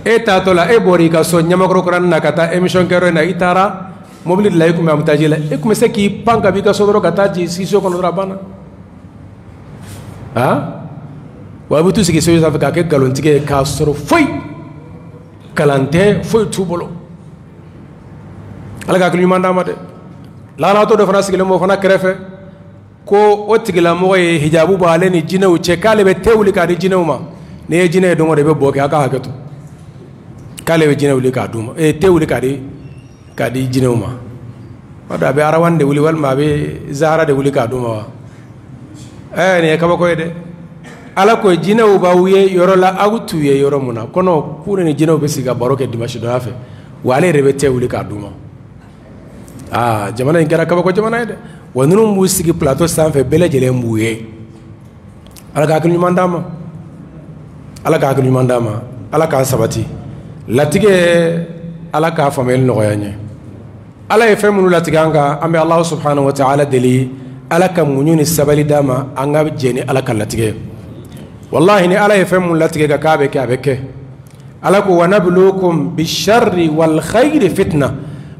Speaker 1: E taatɔ la, e bɔra i ka so Ɲamakɔrɔ na ka taa émission kɛyɔrɔ in na, i taara mobili de la, i kun bɛ embouteillage la, e kun bɛ se k'i pan ka b'i ka so dɔrɔn ka taa jigin si so kɔnɔ dɔrɔn, a banna. Ah, wa i bɛ t'u sigi so sanfɛ k'a kɛ nkalontigɛ ye, k'a sɔrɔ foyi kalan tɛ, foyi t'u bolo. Ala ka hakili ɲuman d'an ma dɛ. Lakanatɔ dɔ fana sigilen b'o fana kɛrɛfɛ, ko o tigilamɔgɔ ye hijabu bɔ ale ni jinɛw cɛ, k'ale bɛ te wuli k'a di jinɛw ma. N'i ye jinɛ ye don o don, i bɛ bɔ kɛ, a ka hakɛ to. K'ale bɛ jinɛ wuli k'a d'u ma, te wuli k'a di jinɛw ma. O a bɛ arawan de wuli walima a bɛ zahara de wuli k'a d'u ma wa? Nin ye kabako ye dɛ. Ala ko jinɛw b'aw ye yɔrɔ la, aw t'u ye yɔrɔ mun na kɔnɔ, k'u ni jinɛw bɛ sigi ka baro kɛ dimanche donya fɛ, wa ale yɛrɛ bɛ te wuli k'a d'u ma. Aa, jamana in kɛra kabako jamana ye dɛ. Wa ninnu b'u sigi plateau sanfɛ, bɛɛ lajɛlen b'u ye. Ala ka hakili ɲuman d'an ma, Ala ka hakili ɲuman d'an ma, Ala k'an sabati latigɛ, Ala k'a faamuyali nɔgɔya n ye. Ala ye fɛn minnu latigɛ an kan, an bɛ Alahu subhanahu wa ta'ala deli, Ala ka muɲu ni sabali d'an ma, an ka jɛ ni Ala ka latigɛ. Wallahi, ni Ala ye fɛn mun latigɛ ka k'a bɛ kɛ, a bɛ kɛ. Ala ko: wa nabluukum bisharri wal khayri fitna.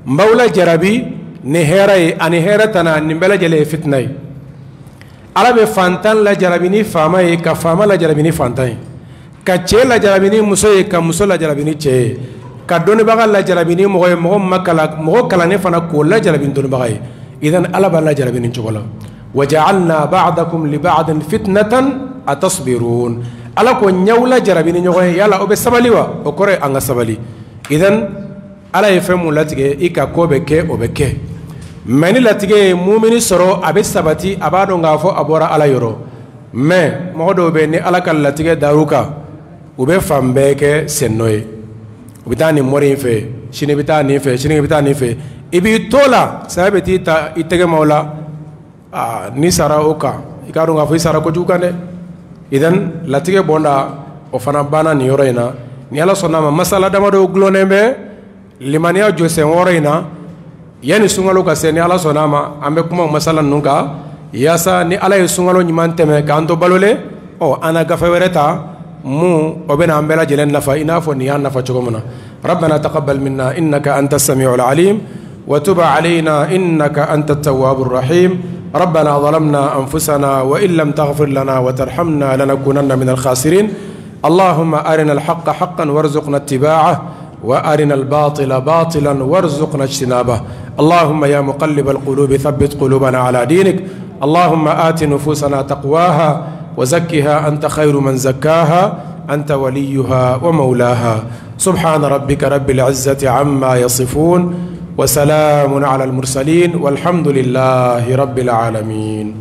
Speaker 1: N b'aw la jarabi ni hɛrɛ ye ani hɛrɛ tana, nin bɛɛ lajɛlen ye fitina ye. Ala bɛ fantan lajarabi ni faama ye, ka faama lajarabi ni fantan ye, ka cɛ lajarabi ni muso ye, ka muso lajarabi ni cɛ ye, ka dɔnnibaga lajarabi ni mɔgɔ ye, mɔgɔ ma kalan, mɔgɔ kalannen fana k'o lajarabi ni dɔnnibaga ye. Idan Ala b'a lajarabi nin cogo la. Waja'alna ba'dakum li ba'din fitnatan atasbirun. Ala ko ɲaw lajarabi ni ɲɔgɔn ye, yala o bɛ sabali wa? O kɔrɔ ye an ka sabali. Idan Ala ye fɛn mun latigɛ i ka ko bɛ kɛ, o bɛ kɛ. Mɛ ni latigɛ ye mumini sɔrɔ, a bɛ sabati, a b'a dɔn k'a fɔ a bɔra Ala yɔrɔ. Mɛ mɔgɔ dɔw bɛ, ni Ala ka latigɛ dar'u kan, u bɛ fan bɛɛ kɛ sennɔ ye. U bɛ taa nin mɔri in fɛ sini, bɛ taa nin fɛ sini, bɛ taa nin fɛ, i b'i to la, saya bɛ t'i ta i tɛgɛ ma o la. Aa, n'i sara o kan, i k'a dɔn k'a fɔ i sara kojugu kan dɛ. Idan latigɛ bɔnda o fana banna nin yɔrɔ in na. Ni Ala sɔnna a ma, masala damadɔ gulonnen bɛ limaniya jɔsen wɔɔrɔ in na. Yanni sunkalo ka se, ni Ala sɔnna a ma, an bɛ kuma masala ninnu kan, yaasa ni Ala ye sunkalo ɲuman tɛmɛ k'an to balolen, ɔ, an na gafe wɛrɛ ta mun o bɛna an bɛɛ lajɛlen nafa, i n'a fɔ nin y'an nafa cogo min na. ربنا تقبل منا إنك أنت السميع العليم، وتب علينا إنك أنت التواب الرحيم. ربنا ظلمنا أنفسنا وإن لم تغفر لنا وترحمنا لنكونن من الخاسرين. اللهم أرنا الحق حقا وارزقنا اتباعه، وأرنا الباطل باطلا وارزقنا اجتنابه. اللهم يا مقلب القلوب ثبت قلوبنا على دينك. اللهم آت نفوسنا تقواها وزكها، أنت خير من زكاها، أنت وليها ومولاها. سبحان ربك رب العزة عما يصفون، وسلام على المرسلين، والحمد لله رب العالمين.